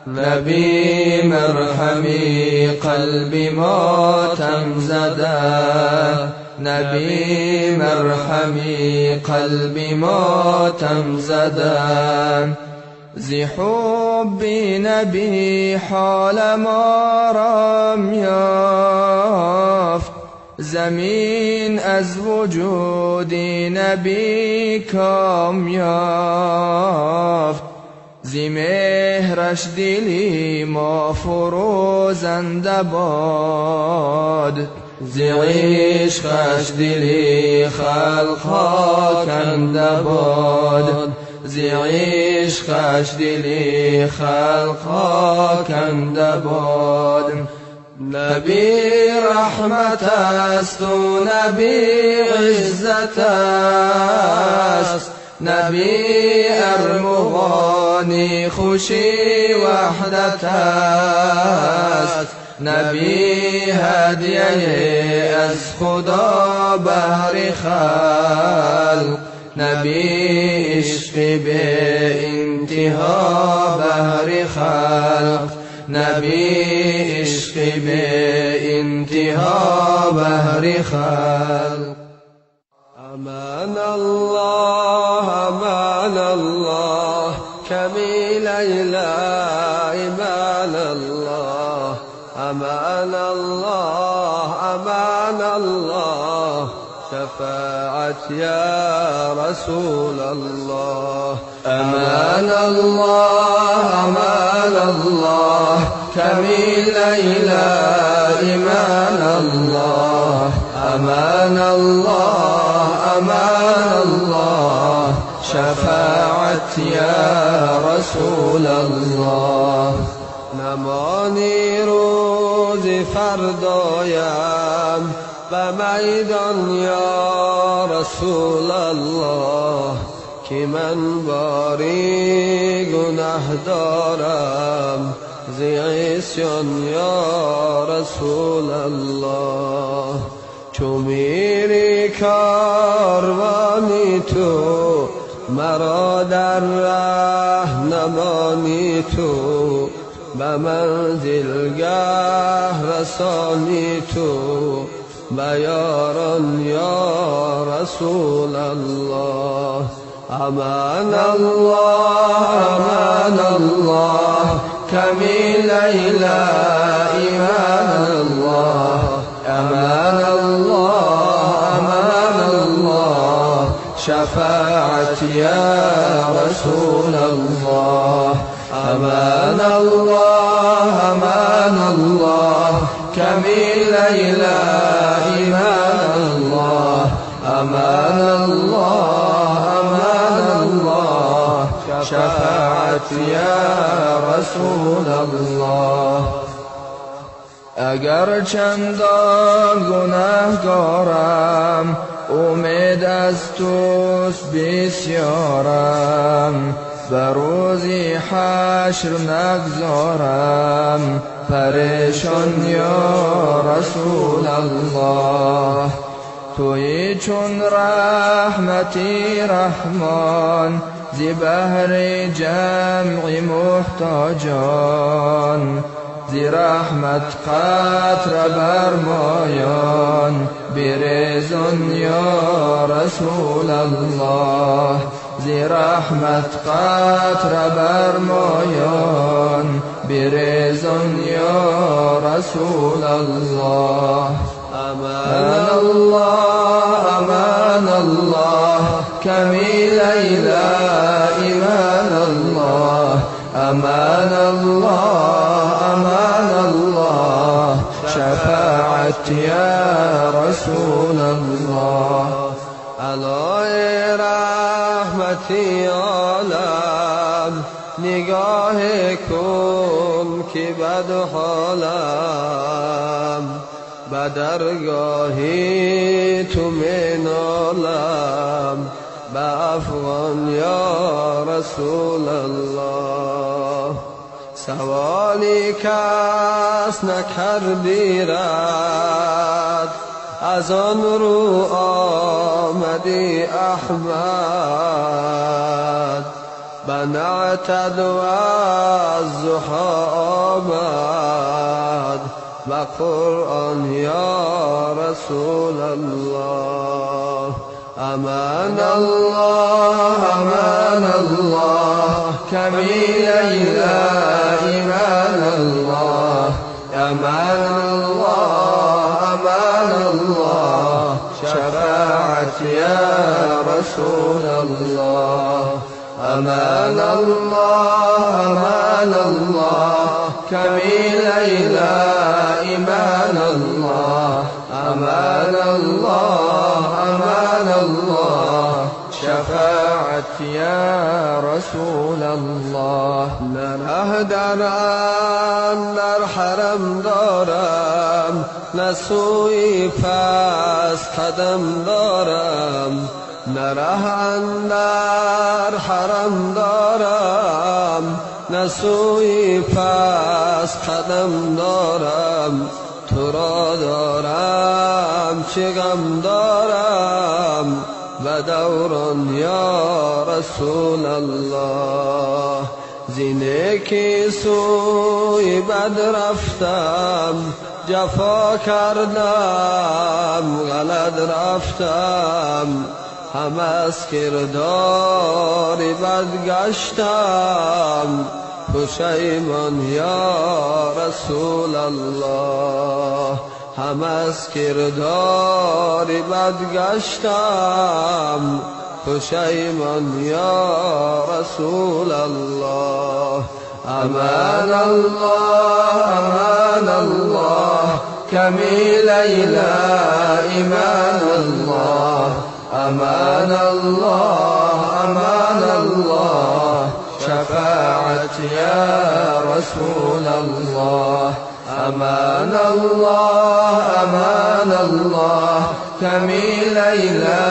نبی مرحمی قلب ماتم زده، نبی مرحمی قلب ماتم زده. ز حب نبی حال ما رام یافت، زمین از وجود نبی کام یافت، ز مهرش دلی ما فروزنده باد، ز عشقش دلی خلقها کنده باد، ز عشقش دلی خلقها کنده باد. نبی رحمت است و نبی عزت است، نبی ارمغانی خوشی وحدت است، نبی هدیه از خدا بهر خلق، نبی عشق به انتها بهر خلق، نبی عشق به انتها بهر خلق. امان الله امان الله کمی لیلی ایمان الله، امان الله امان الله شفاعت یا رسول الله. امان الله امان الله کمی لیلی ایمان الله، امان الله امان الله شفاعت یا رسول الله. نمانی روز فردایم به میدان یا رسول الله، که من باری گناه دارم ز عصیان یا رسول الله. چو میری کاروانی تو مرا در ره نمانی تو، به منزلگه رسانی تو به یاران یا رسول الله. امان الله امان الله کمی لیلی ایمان الله، امان الله امان الله شفاعت یا رسول الله. امان الله امان الله کمی لیلی ایمان الله، امان الله امان الله شفاعت یا رسول الله. اگر چندان گناهکارم امید از توست بسیارم، به روزی حشر نگذارم پریشان یا رسول الله. توی چون رحمتی رحمان ز بهر جمع محتاجان، ز رحمت قطره بر مایان بریزان یا رسول الله. ز رحمت قطره بر مایان بریزان یا رسول الله. امان الله امان الله کمی لیلی ایمان الله، امان الله امان الله شفاعت یا رسول الله. علای رحمتی عالم نگاه کن که بد حالم، به درگاهی تو می نالم به افغان یا رسول الله. سوالی کس نکردی رد از آن رو آمدی احمد، به نعتد و الضحی آمد به قرآن یا رسول الله. امان الله امان الله کمی لیلی ایمان الله، امان الله امان الله شفاعت یا رسول الله. امان الله امان الله کمی لیلی ایمان الله، امان الله امان الله شفاعت یا رسول الله. نه ره در اندر حرم دارم، نه سوی پس قدم دارم، نه ره اندر حرم دارم، نه سوی پس قدم دارم. تو را دارم چه غم دارم، به دوران یا رسول الله. زینه که سوی بد رفتم، جفا کردم غلط رفتم. هم از کردار بد گشتم، پشیمان یا رسول الله. هم از کردار بد گشتم، پشیمان یا رسول الله. امان الله امان الله، کمی لیلا ایمان الله. امان الله امان الله، شفاعت یا رسول الله. امان الله امان الله، کمی لیلا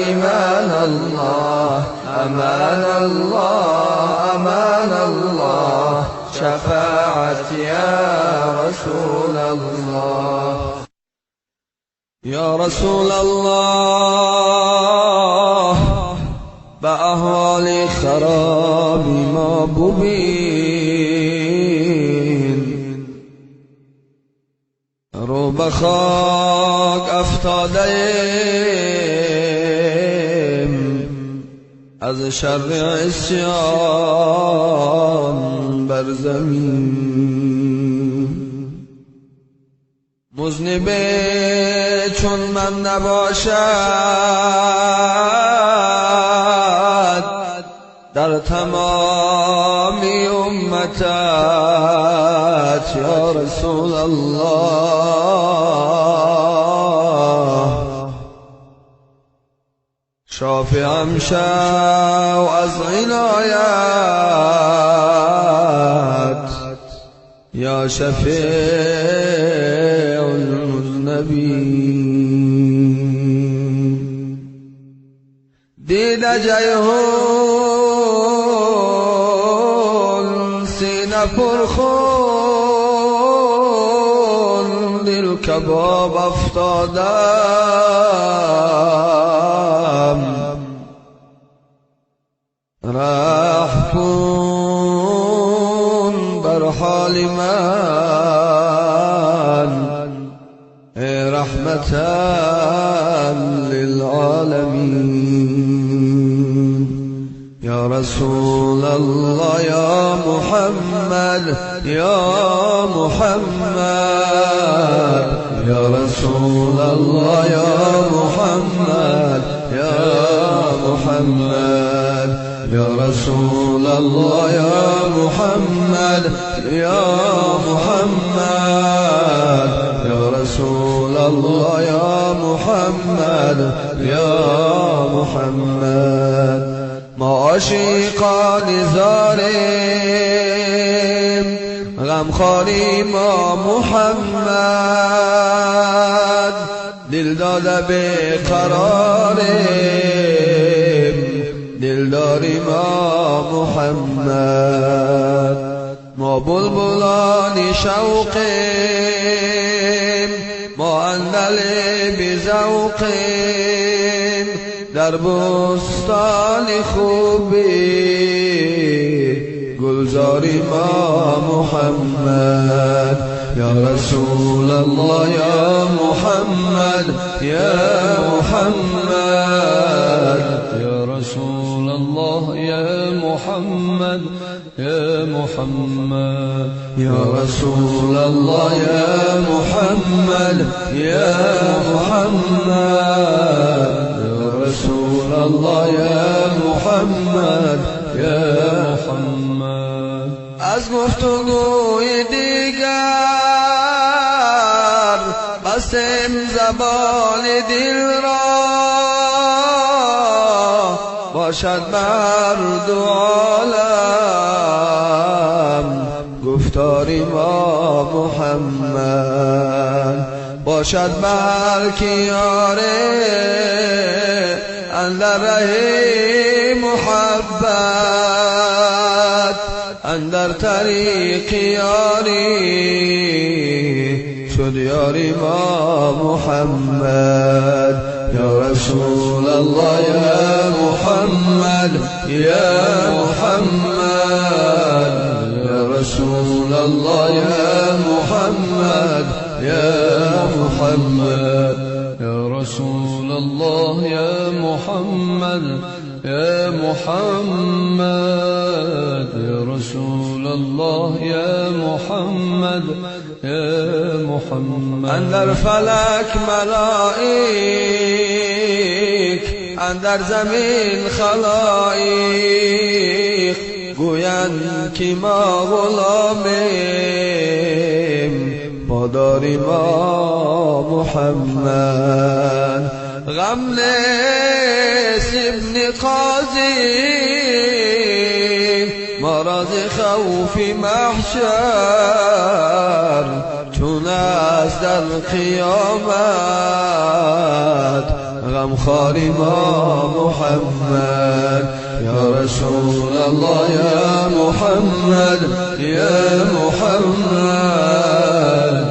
ایمان الله. امان الله امان الله، شفاعت یا رسول الله. یا رسول الله، به احوال خراب ما ببین، رو به خاک افتاده ایم از شر عصیان بر زمین. مذنب چون من نباشد در تمامی امتت یا رسول الله. شافعم شو از عنایت یا شفیع المذنبین. دیده جیحون سینه پرخون، دل کباب افتادم. رحم کن بر حال من ای رحمة للعالمین. یا رسول الله یا محمد یا محمد، یا رسول الله یا محمد یا محمد، یا رسول الله یا محمد یا محمد، یا رسول الله یا محمد یا محمد. ما عاشقان زاریم، غمخواری ما محمد، دل داده به قراریم، دلداری ما محمد. ما بلبلان شوقیم، ما اندلیب ذوقیم، در بستان خوبی گلزاری ما محمد. یا رسول الله یا محمد یا محمد، یا رسول الله یا محمد یا محمد، یا رسول الله یا محمد یا محمد، یا رسول الله یا محمد یا محمد. از گفتگوی دیگر بستم زبان دل را، باشد بر دو عالم گفتاری ما محمد. باشد بر کیاره اندر ره محبت، اندر طریق یاری شد یاری ما محمد. یا رسول الله یا محمد، یا محمد، یا رسول الله یا محمد، یا محمد، یا رسول الله یا محمد، یا محمد، یا رسول الله یا محمد، یا محمد. اندر فلک ملائک، اندر زمین خلائق، گویند که ما غلامیم، پاداری ما محمد. غم نیست ابن قاضی، ما راز خوف محشر، چون است در قیامت غمخوار ما محمد. یا رسول الله یا محمد، یا محمد،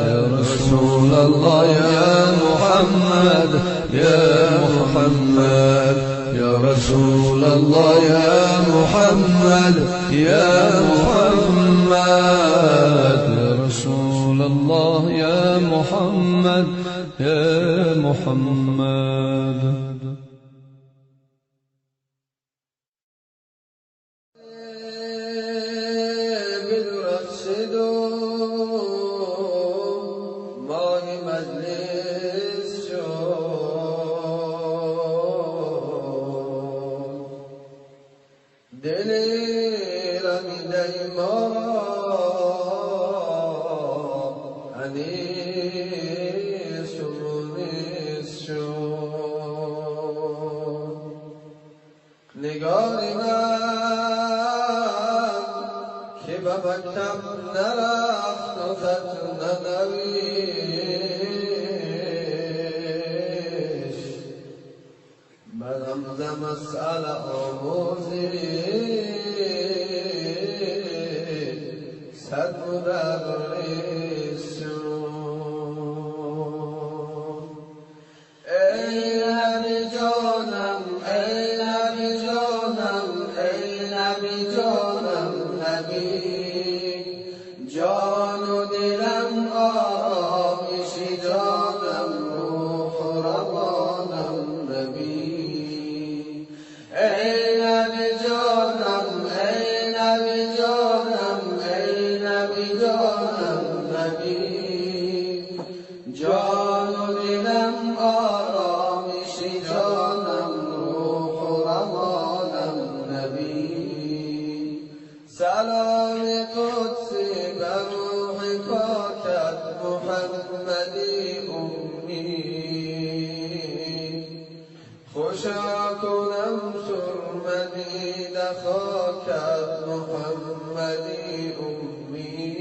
یا رسول الله یا محمد، یا محمد، یا رسول الله یا محمد، یا محمد، یا رسول الله یا محمد، یا محمد. نگار من که به مکتب نرفت و خط ننوشت، برم ز مسئله آموزی صد مدرس شد. ای نبی جانم، ای نبی جانم، ای نبی جانم، نبی جان و دلم آرامش جانم، روح و روانم نبی. ای نبی جانم، ای نبی جانم، ای نبی جانم، نبی جان و دلم آرامش جانم، روح و روانم نبی. سلام قدسی بر روح پاکت محمدی امی، خوشا کنم سرمه دیده خاکت محمدی امی.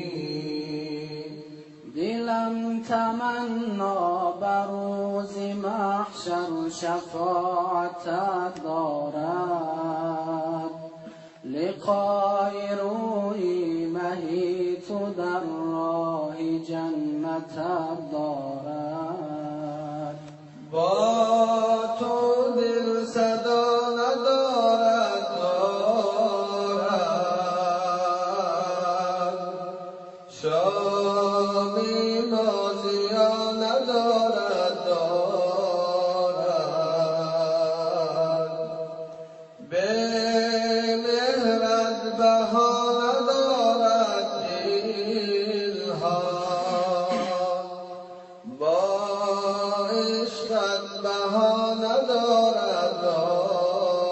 دلم تمنا بر روز محشر شفاعتت دارد، لقای روی مهی تو در راه جنتت دارد. با تو دل صدا ندارد دارد، شام مازیا ندارد دارد، به مهرت بها ندارد دلها، با عشقت بها ندارد دارد،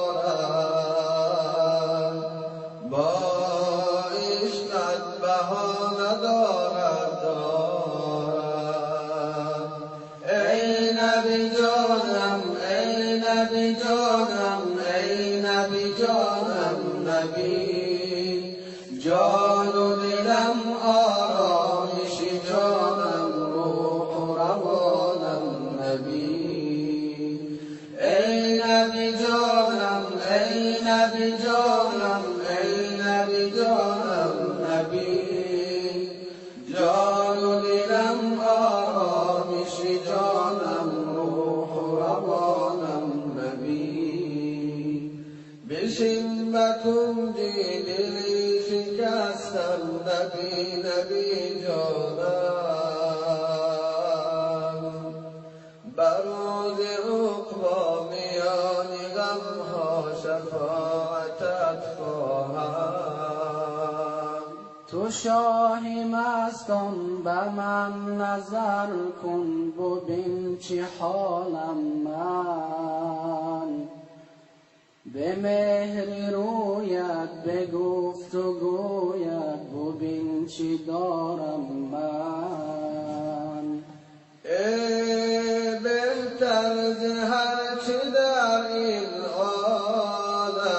با عشقت بها ندارد دارد. ای نبی جانم، ای نبی جانم، ای نبی جانم، نبی جان و دلم آرامش جانم، روح و روانم نبی. ای نبی جانم، نبی نبی جانم بروز عقبی میان غمها شفاعتت خواهم. تو شاه مستان به من نظر کن ببین چه حالم من به مهر رویت به گفت و گویت ببین چی دارم من. ای بهتر ز هر چه در این عالم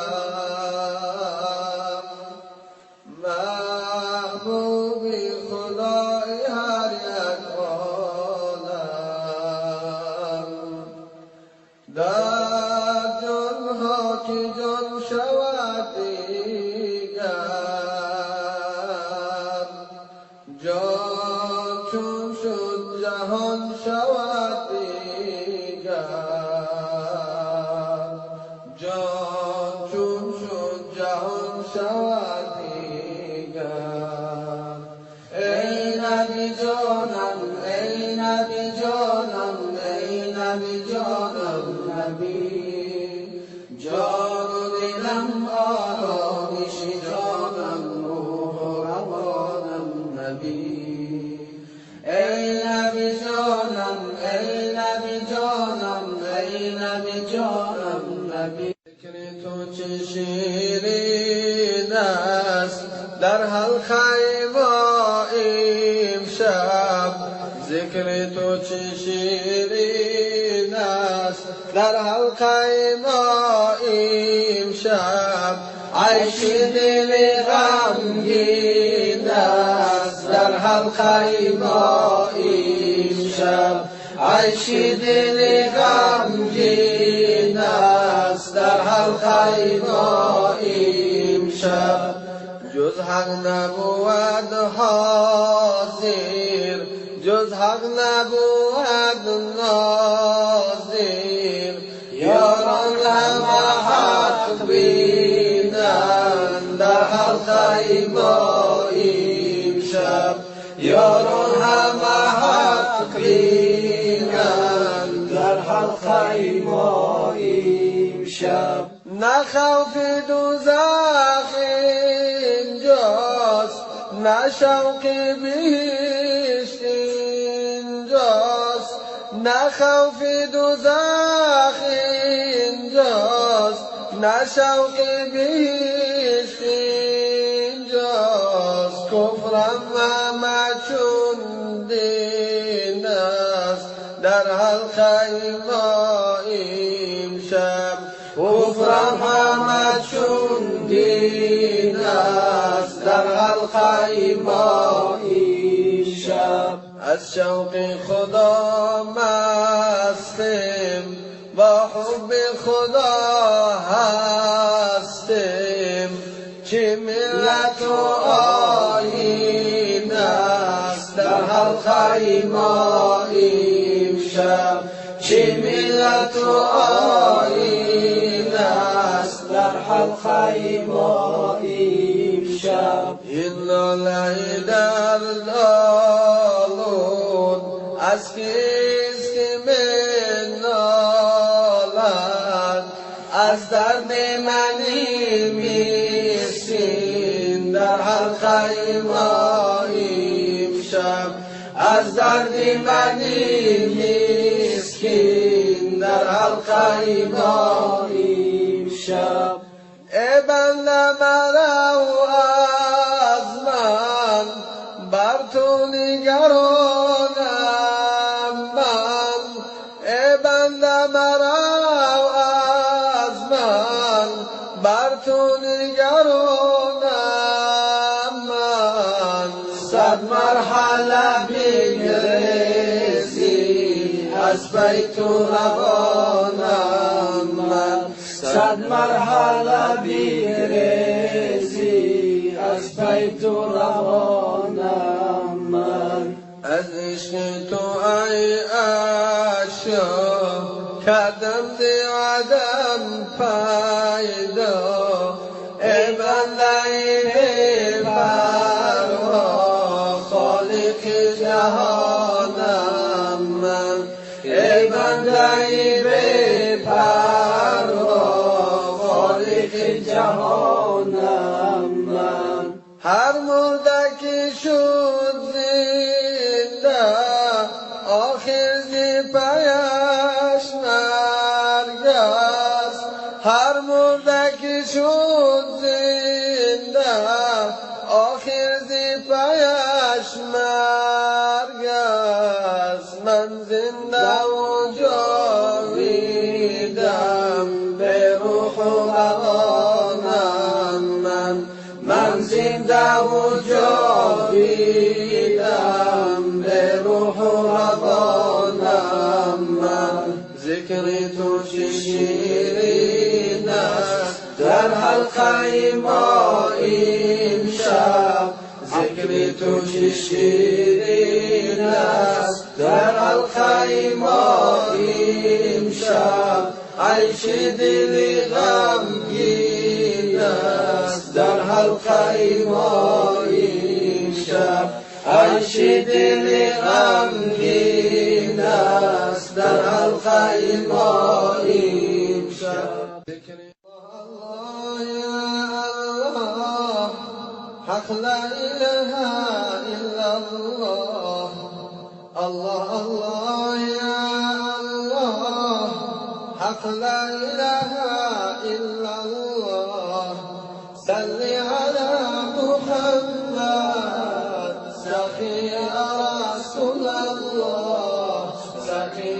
محبوبی خدای هر یک عالم در جانها که جان شود دیگر جان چون شد جهان شود دیگر جان چون شد جهان شود دیگر. ای نبی جانم ای نبی جانم ای نبی جانم نبی جان و دلم آرامش جانم روح و روانم نبی. ای نبی جانم ای نبی جانم ای نبی جانم نبی. ذکر تو چه شیرین است در حلقه ما امشب ذکر تو چه شیرین است در حلقه ما امشب عیش دل غمگین است در حلقه ما امشب عیش دل غمگین است در حلقه ما امشب. جز حق نبود حاضر جز حق نبود ناظر یاران همه حق بینند در حلقه ما امشب یاران همه حق بینند در حلقه ما امشب. نه خوف دوزخ اینجاست نه شوق بهشت اینجاست نه خوف دوزخ اینجاست نه شوق بهشت اینجاست. کفرم همه چون دین است در حلقه ما امشب کفرم همه چون دین است در حلقه ما امشب. از شوق خدا مستیم با حب خدا هستیم چه ملت و آیین است در حلقه ما امشب چه ملت و آیین است در حلقه ما امشب. این لاله در آلود از کیست که می نالد از درد من مسکین در حلقه ما امشب از درد من مسکین در حلقه ما امشب. ای بنده مرو از من بر تو نگرانم من ای بنده مرو از من بر تو نگرانم من صد مرحله بگریزی از پی تو روانم من صد مرحله بگریزی از پی تو روانم من. از عشق تو ای اشیا کردم ز عدم پیدا ای بنده بی پروا هر مرده که شد زنده آخر زی پیش مرگ است. هر مرده که شد زنده آخر زی پیش مرگ است. من زنده و جاویدم به روح و روانم من زنده و جاویدم به روح و روانم من. ذکر تو چه شیرین است در حلقه ما امشب. ذکر تو چه شیرین است در حلقه ما امشب. عیش دل غمگین است در حلقه ما امشب. عیش دل غمگین است در حلقه ما امشب. الله یا الله حق لا اله الا الله. الله الله یا الله حق لا اله الا الله. صل على محمد سخي رسول الله سخي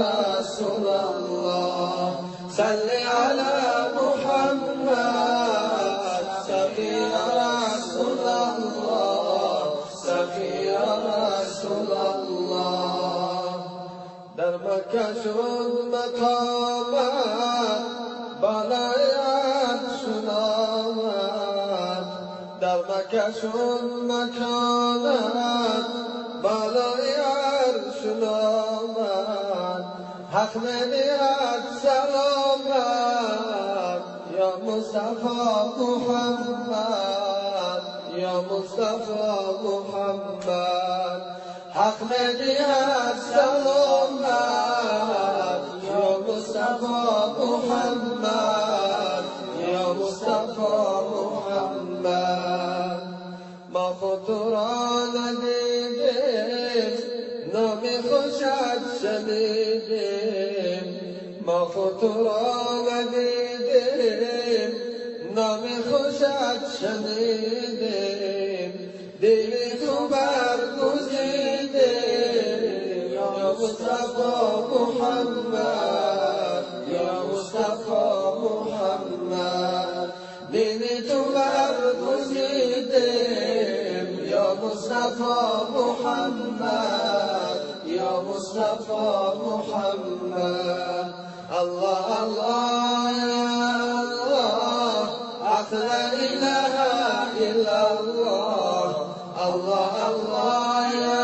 رسول الله. صل على محمد سخي رسول الله سخي رسول الله. در مکه شد مقامت بالای عرش آمد. در مکه شد مکانت بالای عرش آمد. حق می‌دهد سلامت یا مصطفی محمد یا مصطفی محمد. حق می‌دهد سلامت یا مصطفی محمد یا مصطفی محمد. ما خود تو را ندیدیم نام خوشت شنیدیم. ما خود تو را ندیدیم نام خوشت شنیدیم. دل تو برگزیدیم یا مصطفی محمد یا مصطفی محمد. دل تو برگزیدیم یا مصطفی محمد یا مصطفی محمد. الله الله یا الله حق لا اله الا الله. الله الله یا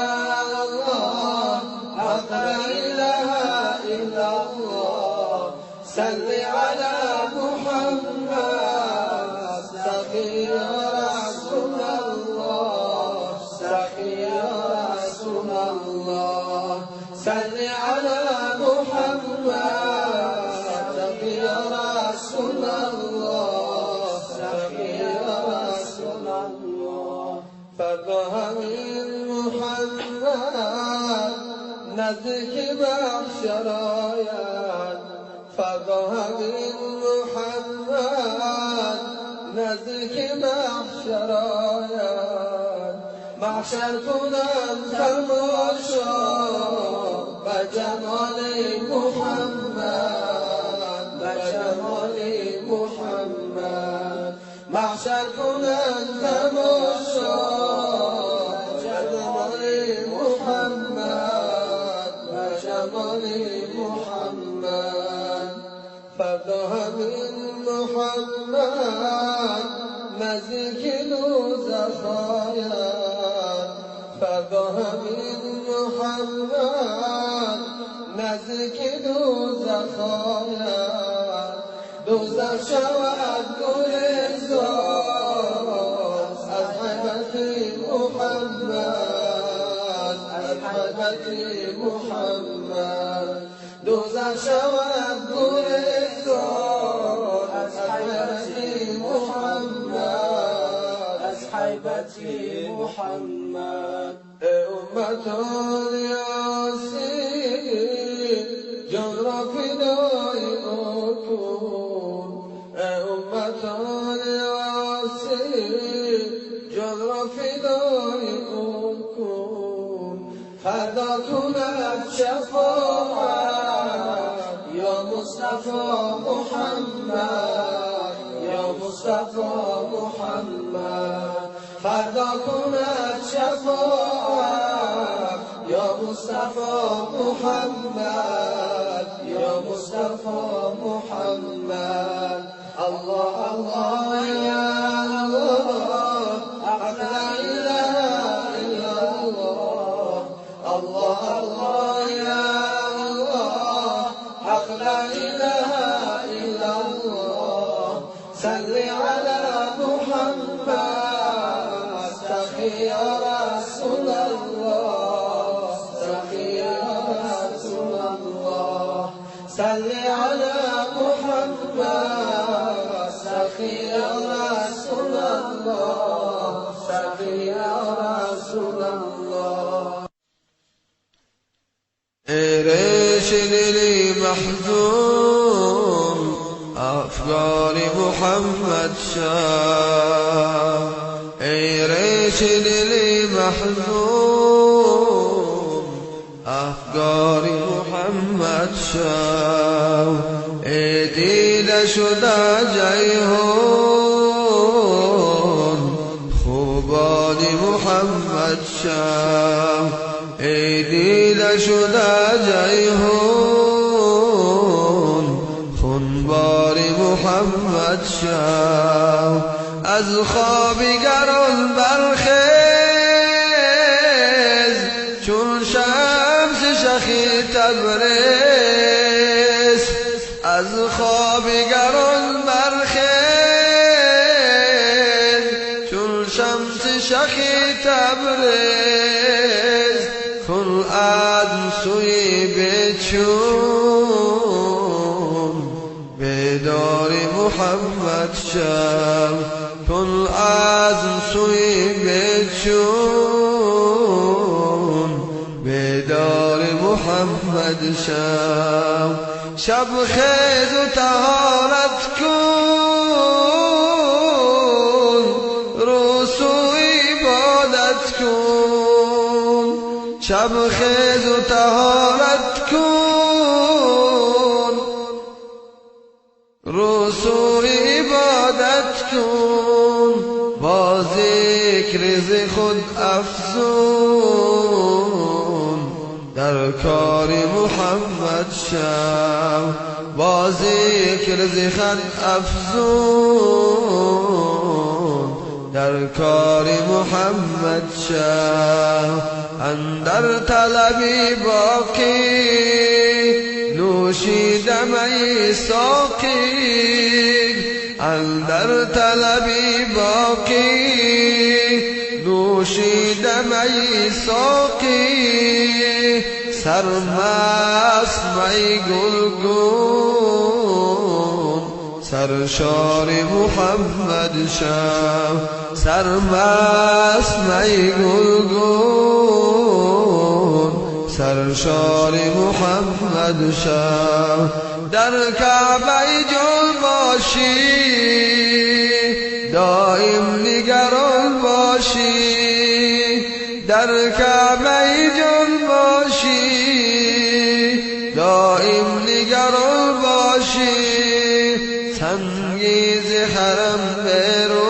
الله حق لا اله الا الله. صل على محمد سخي رسول الله سخي رسول الله. صل على محمد سخي رسول الله سخي رسول الله. فردا همین محمد نزدیک محشر آید. فردا همین محمد نزدیک محشر آید. محشر کنم تماشا به جمال محمد به جمال محمد. محشر کنم تماشا به جمال محمد به جمال محمد. فردا همین محمد نزدیک دوزخ آید. فردا همین محمد نزدیک دوزخ آید. دوزخ شود گلزار از هیبت محمد از هیبت محمد. دوزخ شود گلزار از هیبت محمد از غیبت محمد. ای امتان یاسین جان را فدای او کن، ای امتان یاسین جان را فدای او کن. فردا کند شفاعت یا مصطفی محمد، یا مصطفی محمد. فردا کند شفاعت یا مصطفی محمد، یا مصطفی محمد. الله الله یا الله، لا اله الا الله. الله الله یا الله، حق لا اله الا الله. صل على محمد سخي يا رسول الله، سخي يا رسول الله. صل على محمد سخي يا رسول الله، سخي يا رسول الله. ای دلی محزون افکار محمد شاه، ای ریش دلی محزون افکار محمد شاه. ای دیده شده جیحون خوبان محمد شاه، ای دیده شده جیحون خونبار محمد شاه. از خواب گران برخیز چون شمس شخی تبریز، از خواب گران برخیز چون شمس شخی تبریز. کن عزم سوی بچون بیدار محمد شم، کن عزم سوی بچون بیدار محمد شم. شب خیز و طهارت کن، رسوی عبادت کن. شب خیز و طهارت کن، رسوی عبادت کن. با ذکر ز خود افزون در کار محمد شو، با ذکر ز خود افزون در کار محمد شو. اندر طلبی باقی نوشیده می ساقی، اندر طلبی باقی نوشیده می ساقی. سرمست می گلگون سرشار محمد شو، سرمست می گلگون سرشار محمد شو. در کعبه جان باشی دائم نگران باشی، در کعبه جان باشی دائم نگران باشی. سنگی ز حرم برون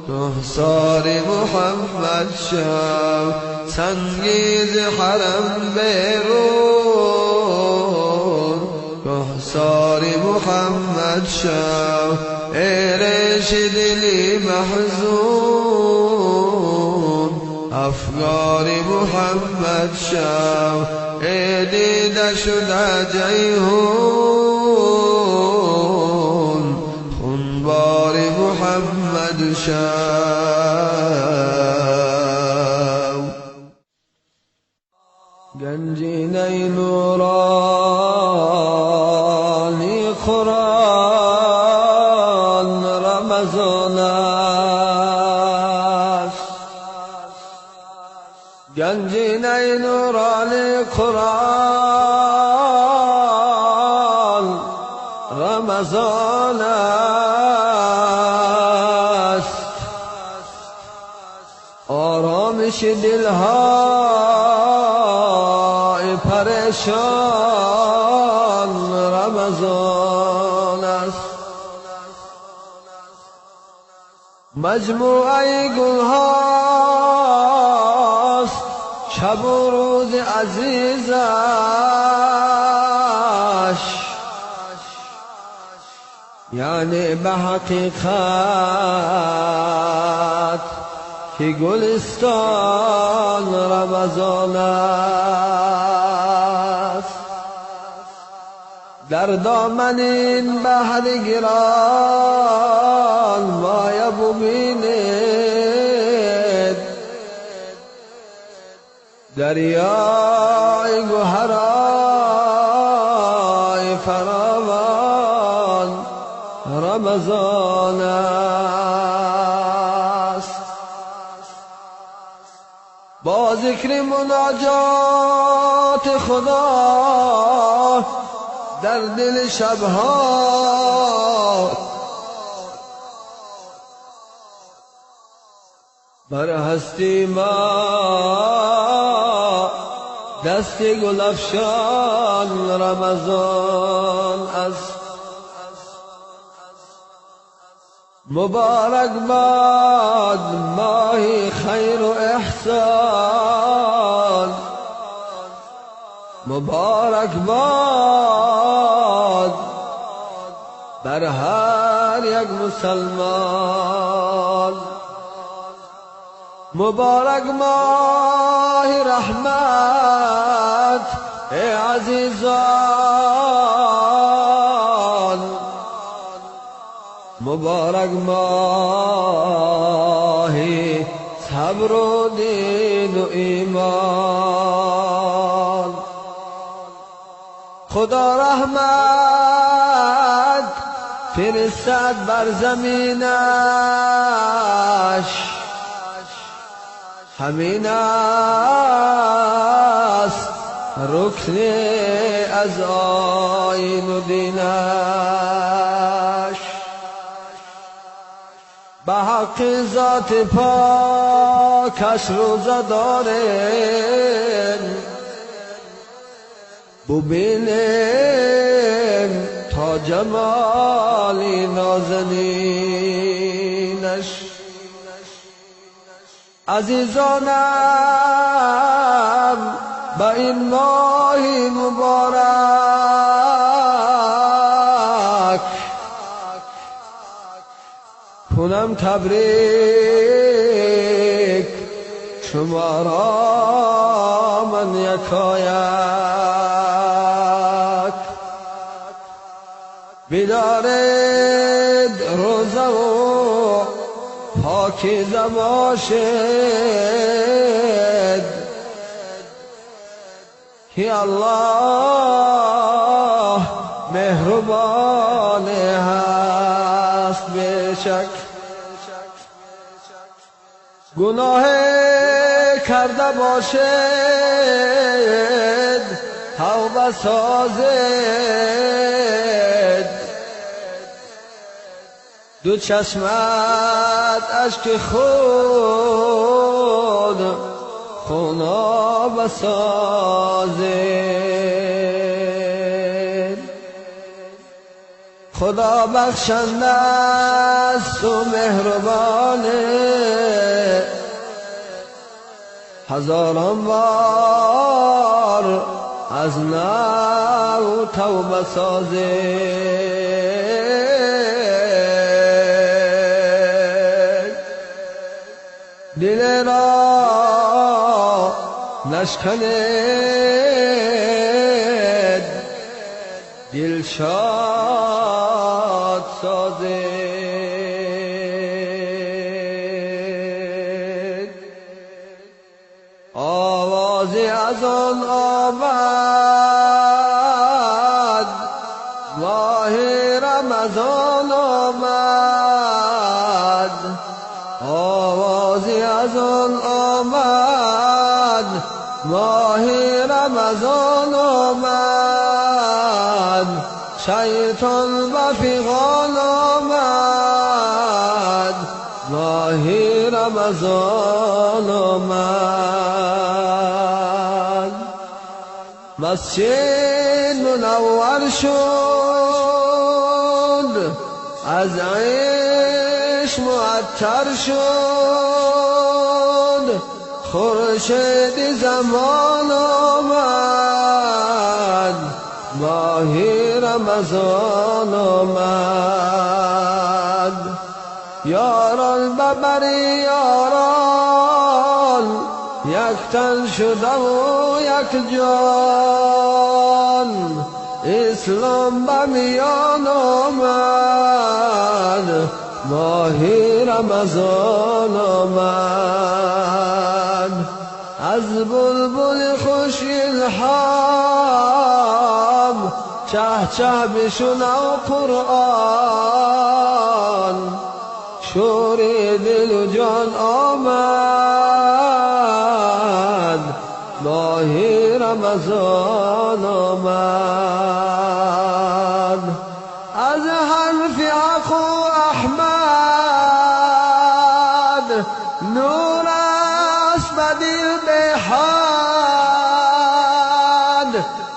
کهسار محمد شو، سنگی ز حرم برون کهسار محمد شو. ای ریش دلی محزون افکار محمد شو، ای دیده شده جیحون خونبار محمد شو. گنجینه نورانی قرآن رمضان رمضان است. گنجینه نورانی قرآن رمضان است. آرامش دلهای پریشان رمضان است. مجموعه گلهاست شب و روز عزیزش، یعنی به حقیقت که گلستان رمضان است. در دامن این بحر گران مایه ببینید، دریای گوهرای فراوان رمضان است. با ذکر مناجات خدا در دل شبها بر هستی ما دست گلفشان رمضان است. مبارک باد ماه خیر و احسان، مبارک باد بر هر یک مسلمان. مبارک ماه رحمت ای عزیزان، مبارک ماه صبر و دین و ایمان. خدا رحمت فرستد بر زمینش، همین است رکن از آیین و دینش. به حق ذات پاکش روزه داریم، ببینیم تا جمال نازنینش. عزیزانم به این ماه مبارک کنم تبریک شما را من یکایک. بدارید روزه و پاکیزه باشید که الله مهربان هست. بشک گناه کرده باشید توبه سازید، دو چشمت اشک خون خوناب سازید. خدا بخشنده است و مهربانه، هزاران بار از نو توبه سازید. دل را نشکنید، دل شاد سازید. آواز از آن آمد ماه رمضان آمد. رمضان آمد، ماه رمضان آمد، شیطان به فغان آمد، ماه رمضان آمد. مسجد منور شد، از عشق معطر شد، خورشید زمان آمد، ماه رمضان آمد. یاران ببر یاران، یک تن شده و یک جان، اسلام به میان آمد، ماه رمضان آمد. از بلبل خوش الهام، چه چه بشنو قرآن، شور دل و جان آمد، ماه رمضان آمد. از حرف حق و احمد، نور است بدیل به حد،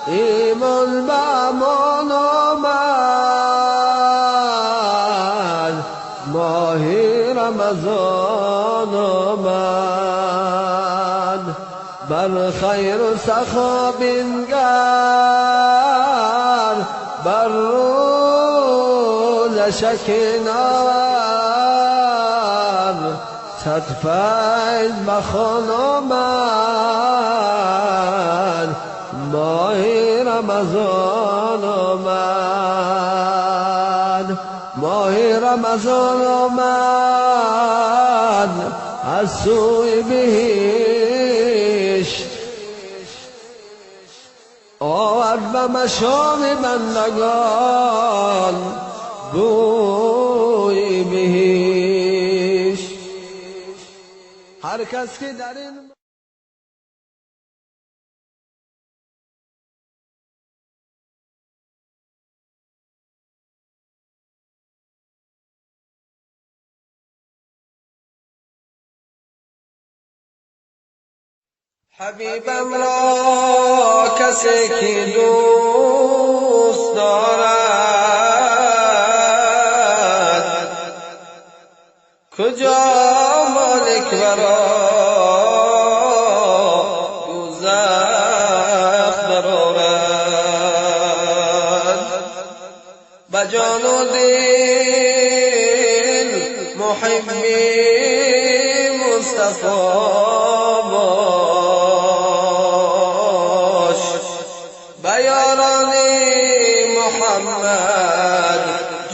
ایمان به امان آمد، ماه رمضان آمد. بر خیر و سخا بنگر، بر روز شکنار، صد فیض بخوان آمد، ماه رمضان آمد. ماه رمضان آمد، از سوی بهشت آورد به مشام بندگان بوی بهشت. هر کس که در این حبیبم را کسی که دوست دارد، کجا مالک ورا دوزخ برآورد. به جان و دل محبی مصطفی باش، به یاران محمد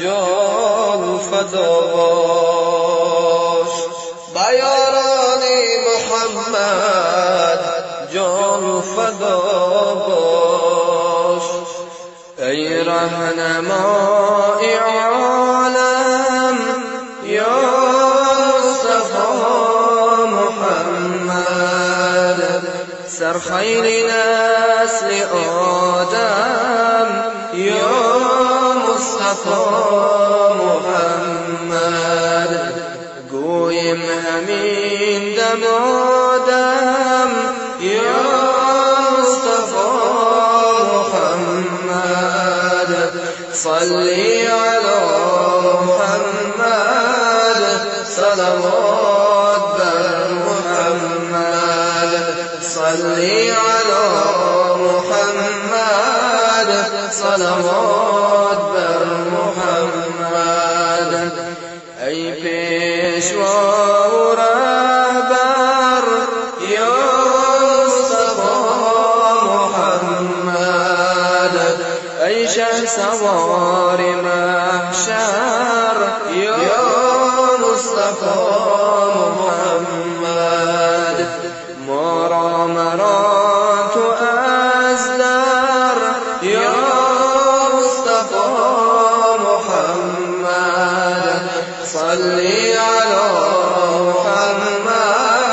جان فدا باش، به یاران محمد جان فدا باش. ای رهنمای عالم یا مصطفی محمد، سر خیر نسل آدم یا مصطفی محمد. گویم همین دم آدم یا مصطفی محمد. صلی علی محمد، صلوات بر محمد. صلی علی محمد، صلوات بر محمد. ای پیشوا و رهبر یا مصطفی محمد، ای شهسوار محشر یا مصطفی محمد. ما را مرا تو از در یا مصطفی محمد. صلی علی محمد،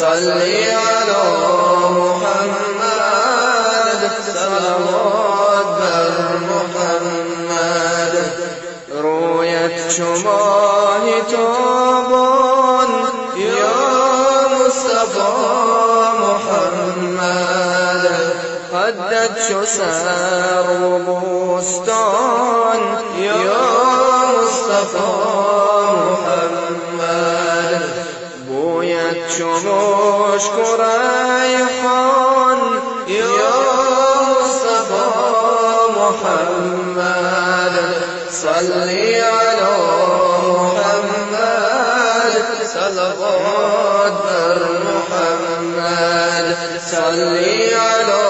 صلی علی محمد صلوات بر محمد. رویت چو ماه تابان یا مصطفی محمد، قدت چو سرو بوستان یا مصطفی محمد، بویت چو مشک و ریحان یا مصطفی محمد. صلی علی محمد صلوات بر محمد. صلی علی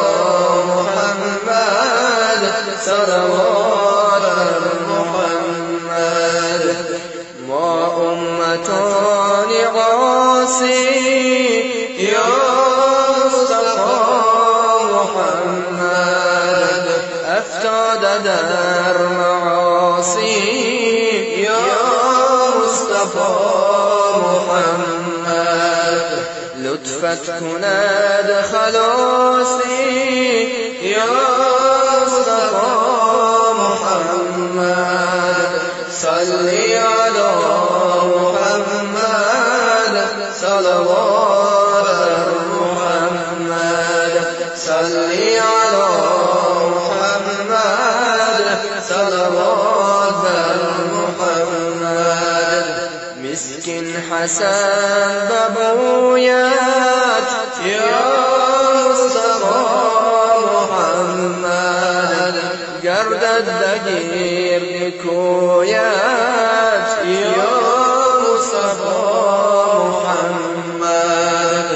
محمد صلوات بر محمد. ما امتان عاصی یا مصطفی محمد، افتاده در معاصی یا مصطفی محمد. لطفت کند خلاصی یا مصطفی محمد. صلی علی محمد صلوات بر محمد. صلی علی محمد صلوات بر محمد. مسکین حسن ببویت یا مصطفی محمد، گردد بگیر کویت یا مصطفی محمد.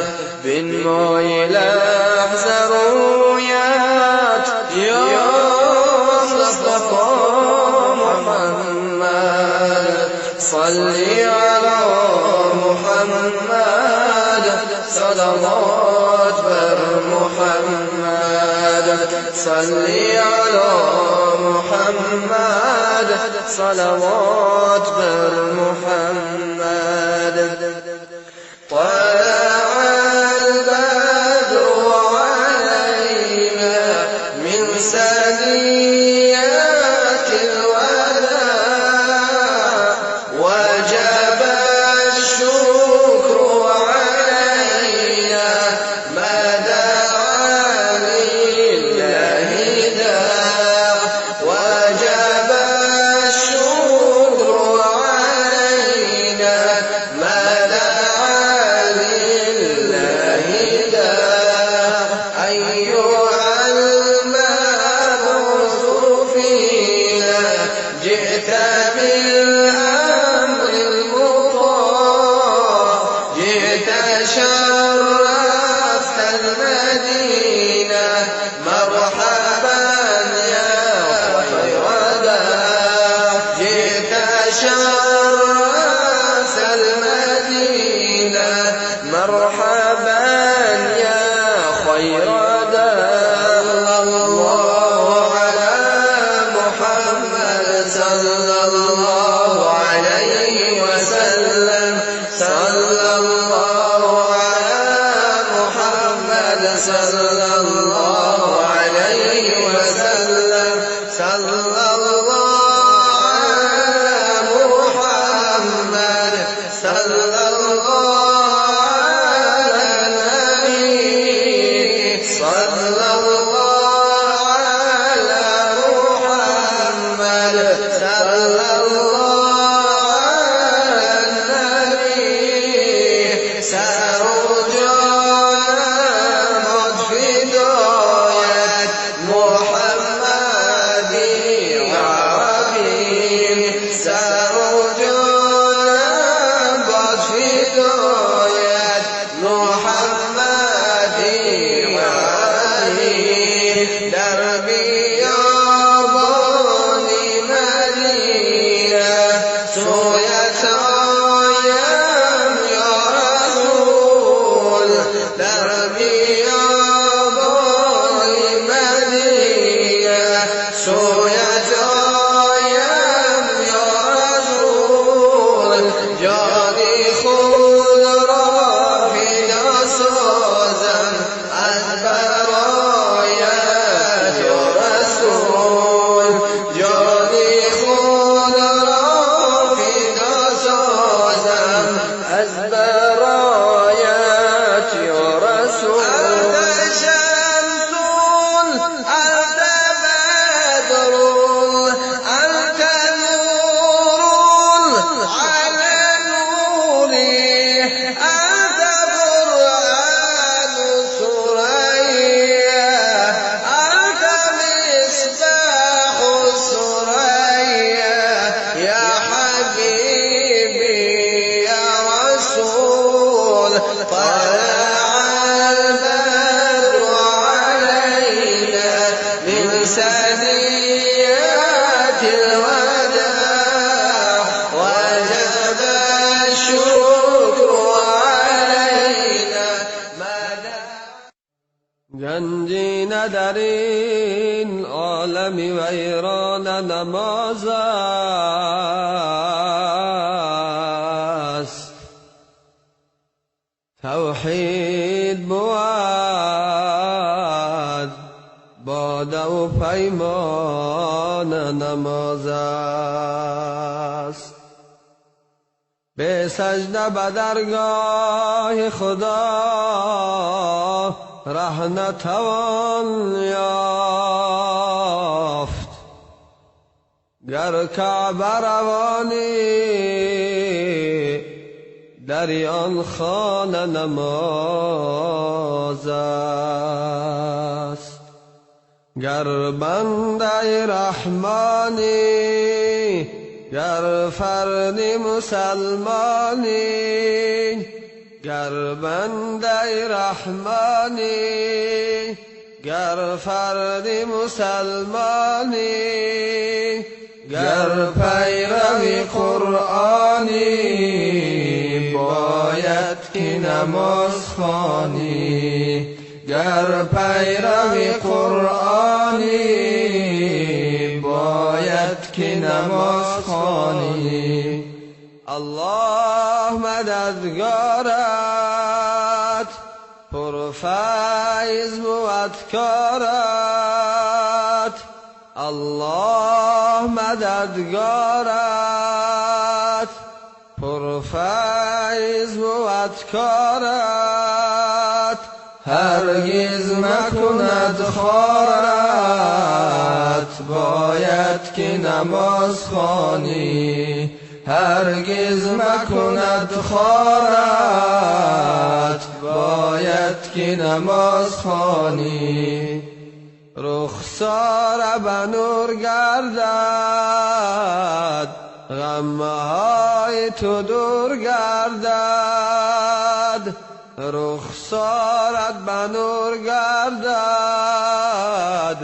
بنمای لحظه رویت یا مصطفی محمد. صلی علی محمد صلوات بر محمد. صلی علی محمد صلوات بر محمد. طلع البدر علينا من ثنيات الوداع، وجب الشكر علينا ما دعا لله داع. وجب الشكر علينا ما دعا لله داع. أيها المبعوث فينا جئت بالأمر المطاع، جئت شرفت المدينة مرحبا يا خير داع. جئت شرفت المدينة مرحبا يا خير داع. الله على محمد صلى الله عليه وسلم. صلى الله على محمد صلى الله عليه وسلم. صلى الله على محمد صلى الله على النبي. صلى الله على محمد صلى الله على النبي. سرجانا مد فدایت محمدی عربی. سرجانا باد فدایت محمدی عربی. در بیابان مدینه дар ин олами вайрон намоз аст. Тавҳид бувад бода-ву паймон намоз аст. Бе сажда ба даргоҳи Худо раҳ натавон ёфт. Гар Каъба равонӣ дар он хона намоз аст. Гар бандаи Раҳмонӣ, гар фарди мусалмонӣ, гар бандаи Раҳмонӣ, гар фарди мусалмонӣ, гар пайрави Қуръонӣ, бояд ки намоз хонӣ. Гар пайрави Қуръонӣ, бояд ки намоз хонӣ. Аллоҳ мададгорат, пурфайз бувад корат. Аллоҳ мададгорат, пурфайз бувад корат. Ҳаргиз макунад хорат, бояд ки намоз хонӣ. Ҳаргиз макунад хорат, бояд ки намоз хонӣ. Рухсора ба нур гардад, ғамҳои ту дур гардад. Рухсорат ба нур гардад,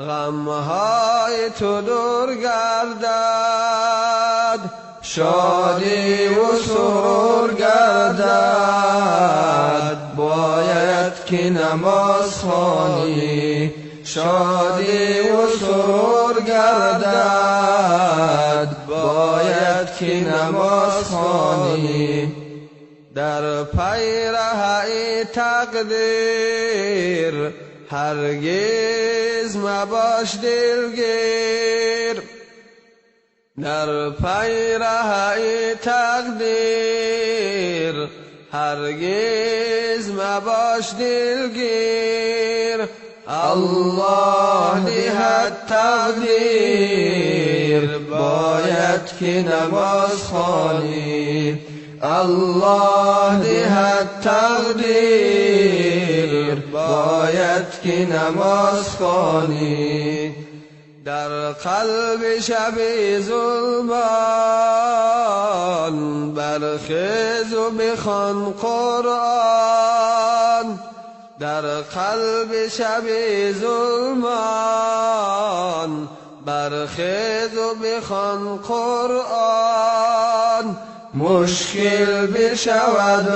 ғамҳои ту дур гардад. Шодӣ ва сурур гардад, бояд ки намоз хонӣ. Шодӣ ва сурур гардад, бояд ки намоз хонӣ. Дар пайраҳаи тақдир ҳаргиз мабош дилгир. Дар пайраҳаи тақдир ҳаргиз мабош дилгир. Аллоҳ диҳад тақдир, бояд ки намоз хонӣ. Аллоҳ диҳад тақдир, бояд ки намоз хонӣ. Дар қалби шаби зулмон бархез-у бихон Қуръон. Дар қалби шаби зулмон бархез-у бихон Қуръон. Мушкил бишавад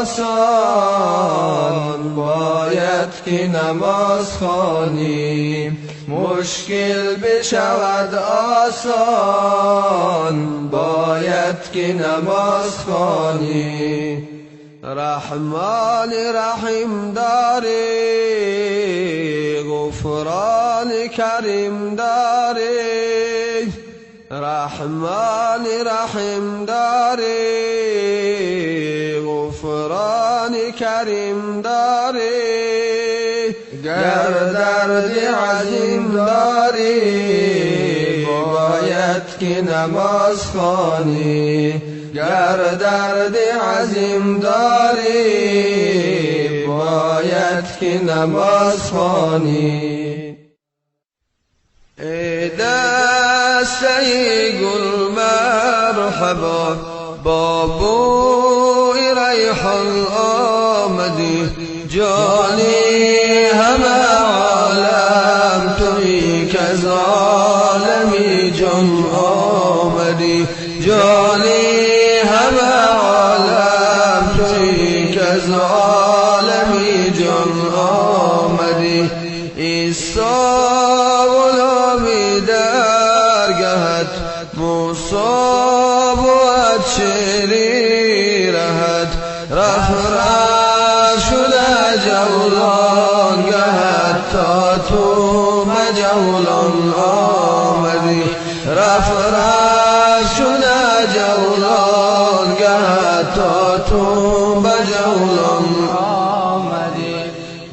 осон, бояд ки намоз хонӣ. Мушкил бишавад осон, бояд ки намоз хонӣ. Раҳмони Раҳим дорӣ, Ғуфрони Карим дорӣ. Раҳмони Раҳим дорӣ, Ғуфрони Карим дорӣ. Гар дарди азим дорӣ, бояд ки намоз хонӣ. Гар дарди азим дорӣ, бояд ки намоз хонӣ. Эй дастаи гул марҳабо, бо бӯи райҳон омадӣ. Ҷони ҳама олам туӣ, ки аз олами ҷон омадӣ. Ҷони ҳама олам туӣ, ки аз олами ҷон омадӣ. رهت، موسی بود شیری رهت، رف رف شده جولان گهت، تا تو به جولان آمدی، رف رف شده جولان گهت، تا تو به جولان آمدی.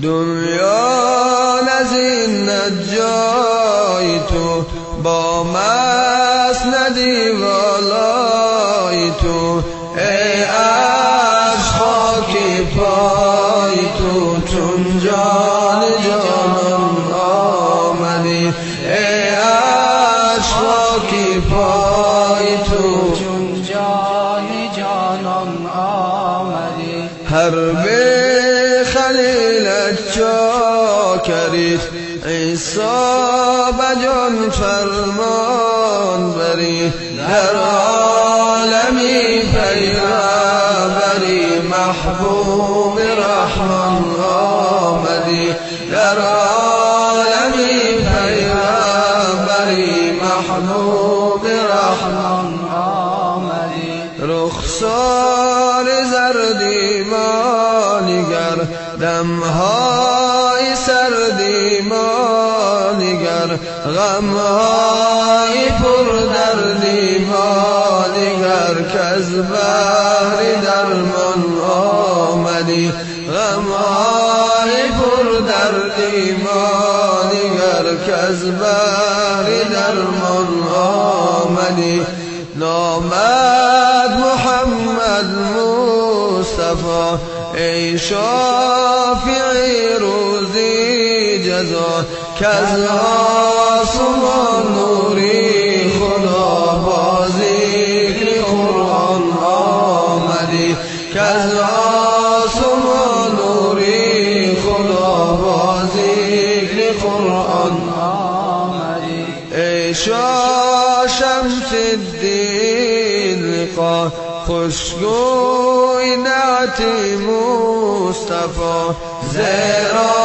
دنیا نزینت جای تو، با مسندی والای تو، ای عرش خاکی پای تو، چون جان جانان آمدی، ای عرش خاکی پای تو، چون جان جانان آمدی. هر به خلیلت چاکریت، عیسی به جان فرمان بری، در عالمی پیغمبری، محبوب رحمان آمدی، در عالمی پیغمبری، محبوب رحمان آمدی. رخسار زردی ما نگر، دمهای سردی ما نگر، غمهای پر دردی ما نگر، کز بهر درمان آمدی، غمهای پر دردی ما نگر، کز بهر درمان آمدی. نامد محمد مصطفی، ای شافعی روزی جزا، کز آسمان نوری خدا، با ذکر قرآن آمدی، کز آسمان نوری خدا، با ذکر قرآن آمدی. ای شاه شمس الدین لقا، خوشگوی نعت مصطفی، زیرا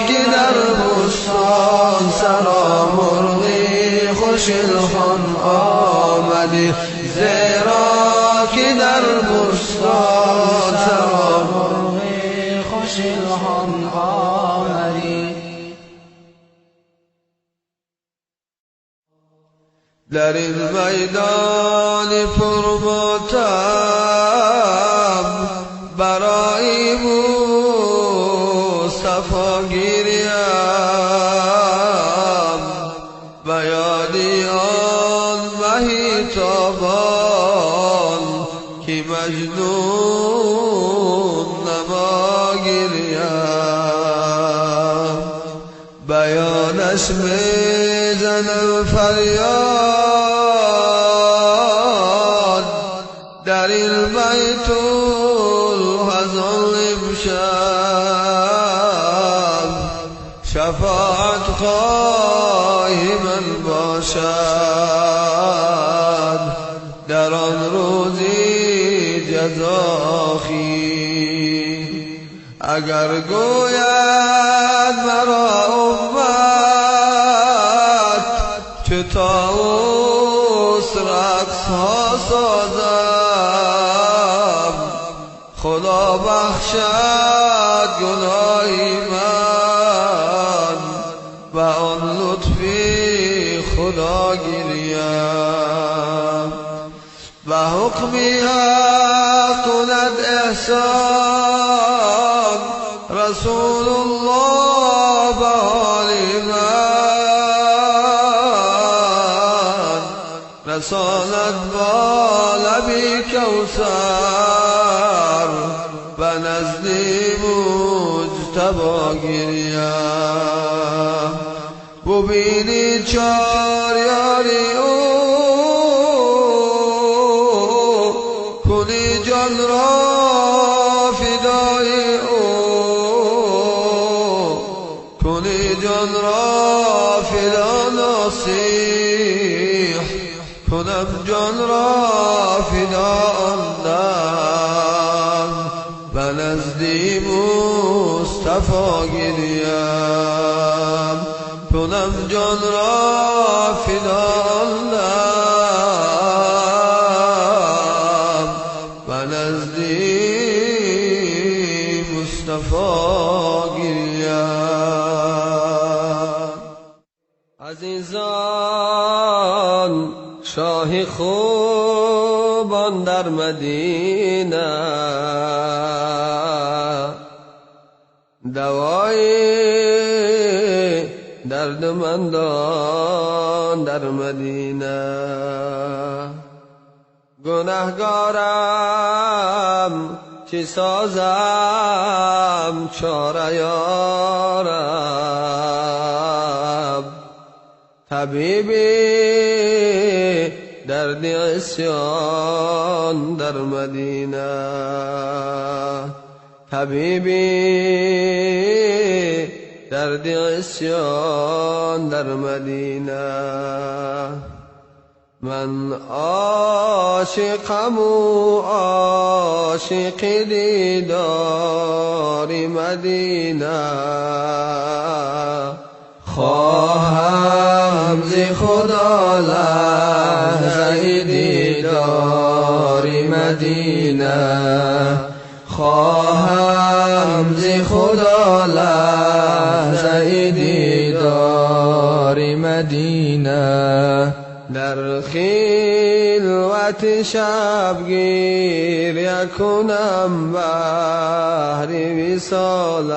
که در بستان سرا مرغی خوش الحان آمدی، زیرا که در بستان سرا مرغی خوش الحان آمدی. در این میدان پرماتم برای مصطفی گریم، به یاد آن مه تابان که مجنون نما گریم، بیانش میزنم فریاد در این بیت الحزن امشب، شفاعت خواهی من باشد در آن روزی جزا خیر. اگر گوید مرا امت چه طاووس رقص ها سازم، خدا بخشد گناهی من و آن لطفی خدا گریم. و حکمی حق کند احسان رسول الله به حال من، رساند با لبی کوثر به نزد مجتبی گریم. ببینی چار یاری او کنی جان را فدای او، کنی جان را فدا نصیح، کنم جان را فدا آن دم به نزدی مصطفی گریم. کنم جان را فدا آن دم شاه خوبان در مدینه، دوای دردمندان در مدینه. گنهگارم چی سازم چاره یارم، طبیبی درد عصیان در مدینه، طبیبی درد عصیان در مدینه. من عاشقم و عاشق دیدار مدینه، خواهم ز خدا لحظه دیدار مدینه، خواهم ز خدا لحظه دیدار مدینه. در خلوت شبگیر یکنم بهر وصالش،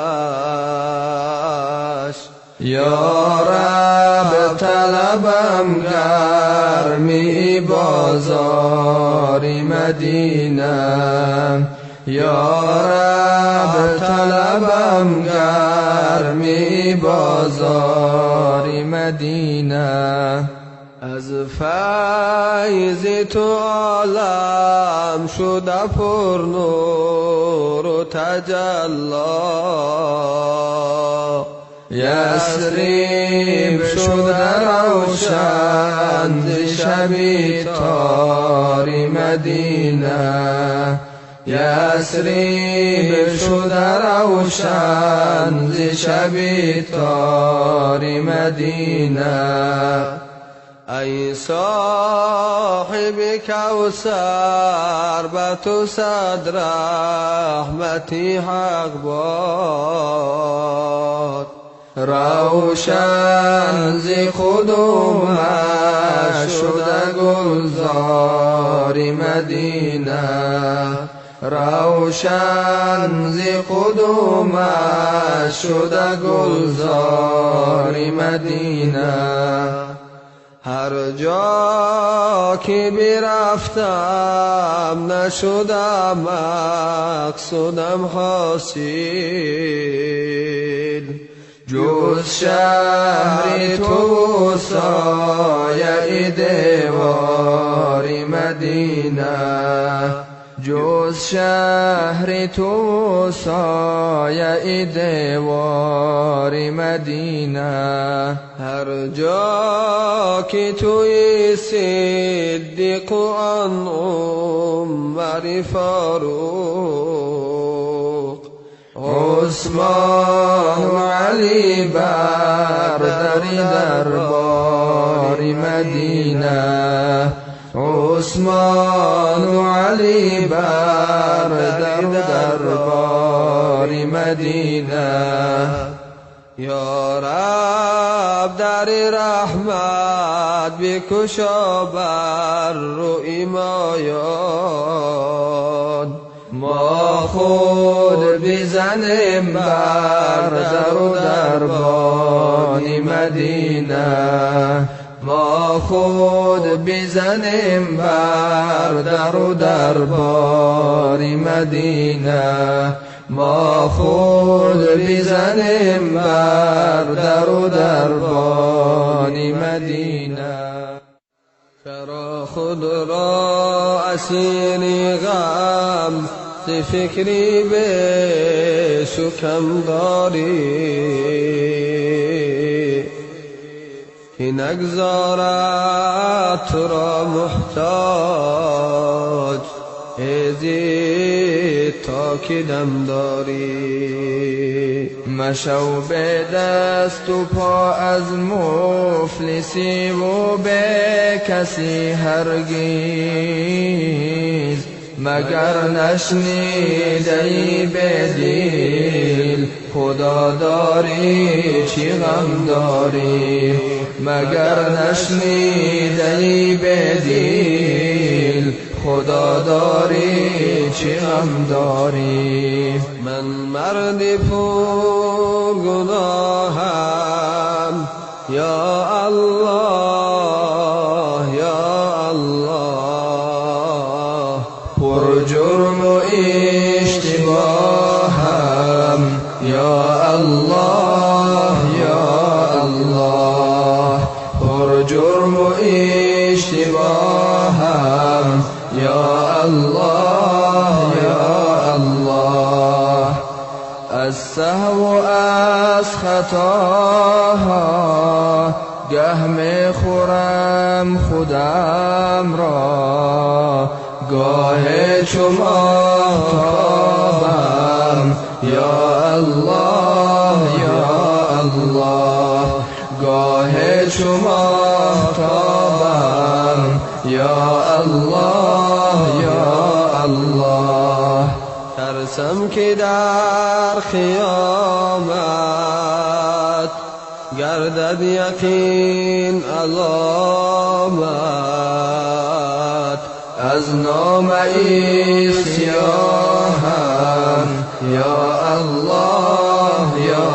یا رب طلبم گرمی بازار مدینه، یا رب طلبم گرمی بازار مدینه. از فیض تو عالم شده پر نور و تجلا، یثرب شده روشن ز شب تار مدینه، یثرب شده روشن ز شب تار مدینه. ای صاحب کوثر به تو صد رحمتی حق باد، روشن ز قدومش شده گلزار مدینه، روشن ز قدومش شده گلزار مدینه. هر جا که برفتم نشدم مقصودم حاصل، جز شهر تو سایه دیوار مدینه، جز شهر تو سایه دیوار مدینه. هر جا که توی صدیق و آن عمر فاروق، عثمان و علی بر در دربار مدینه، عثمان و علی بر در دربار مدینه. یا رب در رحمت بکشا بر روی مایان، ما خود بزنیم بر در و دربان مدینه، ما خود بزنیم بر در و دربار مدینه، ما خود بزنیم بر در و دربان مدینه. چرا خود را اسیر غم ز فکری به شکم داری، که نگذارد تو را محتاج ازی تا که دم داری. مشو به دست و پا از مفلسی و به کسی هرگز، مگر نشنیده‌ای به دل خدا داری چی غم داری، مگر نشنیده‌ای به دل خدا داری چه غم داری. من مرد پر گناهم یا الله یا الله، پر جرم و اشتباهم یا الله یا الله، پر جرم و اشتباهم یا الله یا الله. از سهو و از خطاها گه میخورم خودم را، گاه چو ماهتابم یا الله یا الله، گاه چو ماهتابم یا الله یا الله. ترسم که در قیامت گردد یقین علامت، از نامه سیاهم یا الله یا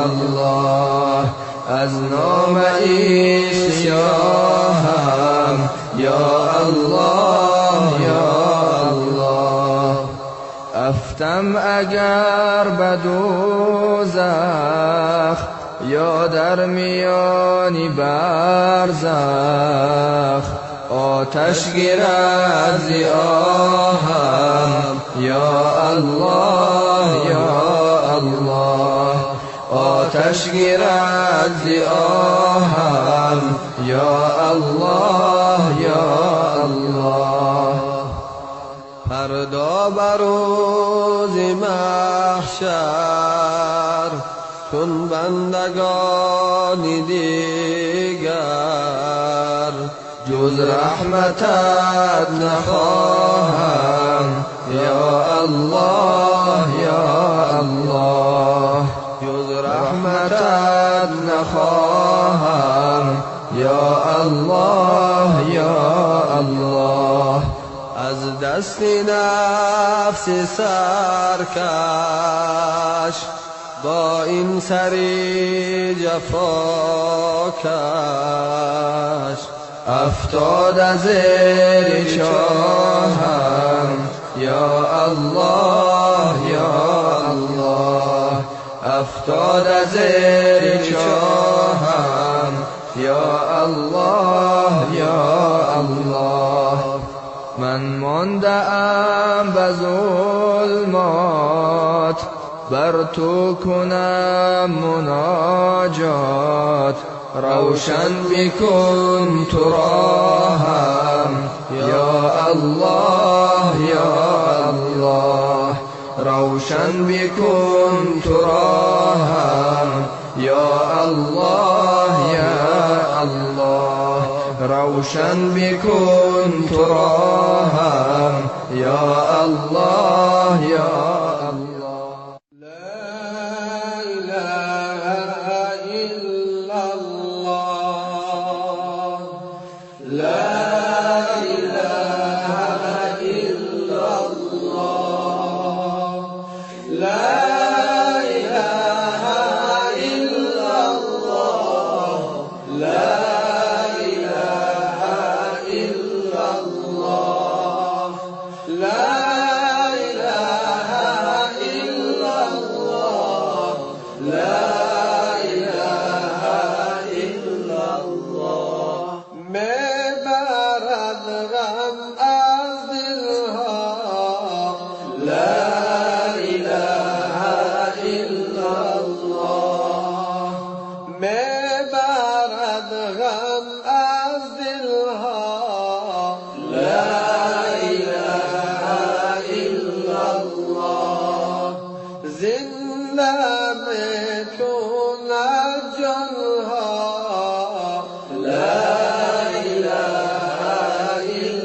الله، از نامه سیاهم یا الله یا الله. افتم اگر به دوزخ یا در میان برزخ، آتش گیرد ز آهم یا الله یا الله، آتش گیرد ز آهم یا الله یا الله. فردا بر روز محشر چون بندگان دیگر، جز رحمتت نخواهم یا الله یا الله، جز رحمتت نخواهم یا الله یا الله. از دست نفس سرکش با این سری جفاکش، افتاد از زیر چاهم یا الله یا الله، افتاد از زیر چاهم یا الله یا الله. من مانده ام به ظلمات، بر تو کنم مناجات، روشن بکن تو راهم یا الله یا الله، روشن بکن تو راهم یا الله یا الله، روشن بکن تو راهم یا الله یا الله. لا اله الا الله، لا اله الا الله، لا اله الا الله، لا اله الا الله، لا اله الا الله، لا اله الا الله. میبرد غم از دلها، لا اله الا الله، میبرد غم از دلها، لا اله الا الله. زنده میکند جانها، لا اله الا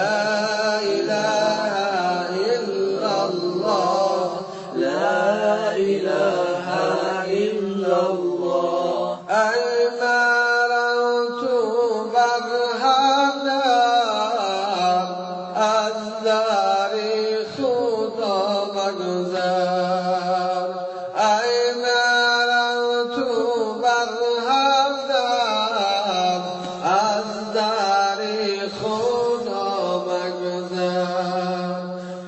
لا إله إلا الله لا إله إلا الله. ای مرا تو بر هر در از در خدا مگذر. ای مرا تو بر هر در از در خدا مگذر.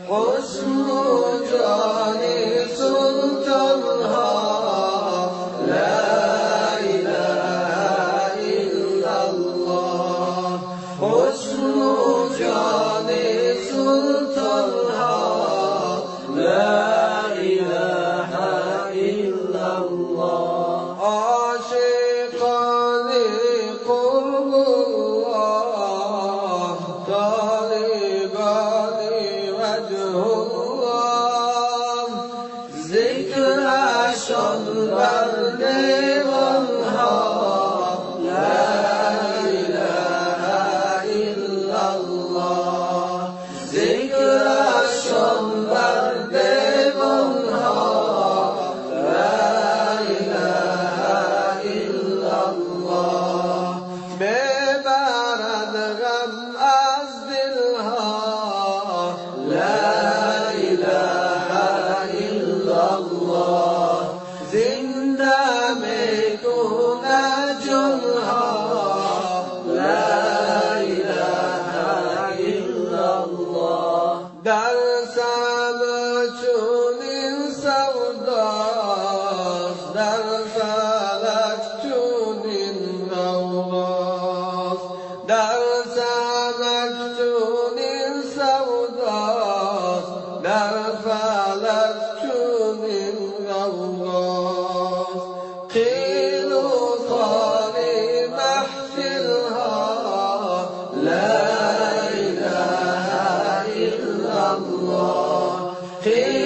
حسن و جان سلطان ها لا إله إلا الله. حسن و جان سلطان ها لا إله إلا الله. عاشقان قرب الله طالبان وجه الله. ذکرشان بر دیوانها لا إله إلا الله. ذکرشان بر دیوانها لا إله إلا الله. میبرد غم از دلها لا إله إلا الله. زنده میکند جانها لا إله إلا الله. در سما چنین سوداست در فلک چنین غوغاست. در سما چنین سوداست در فلک چنین غوغاست. قیل و قال محفلها لا إله إلا الله. قیل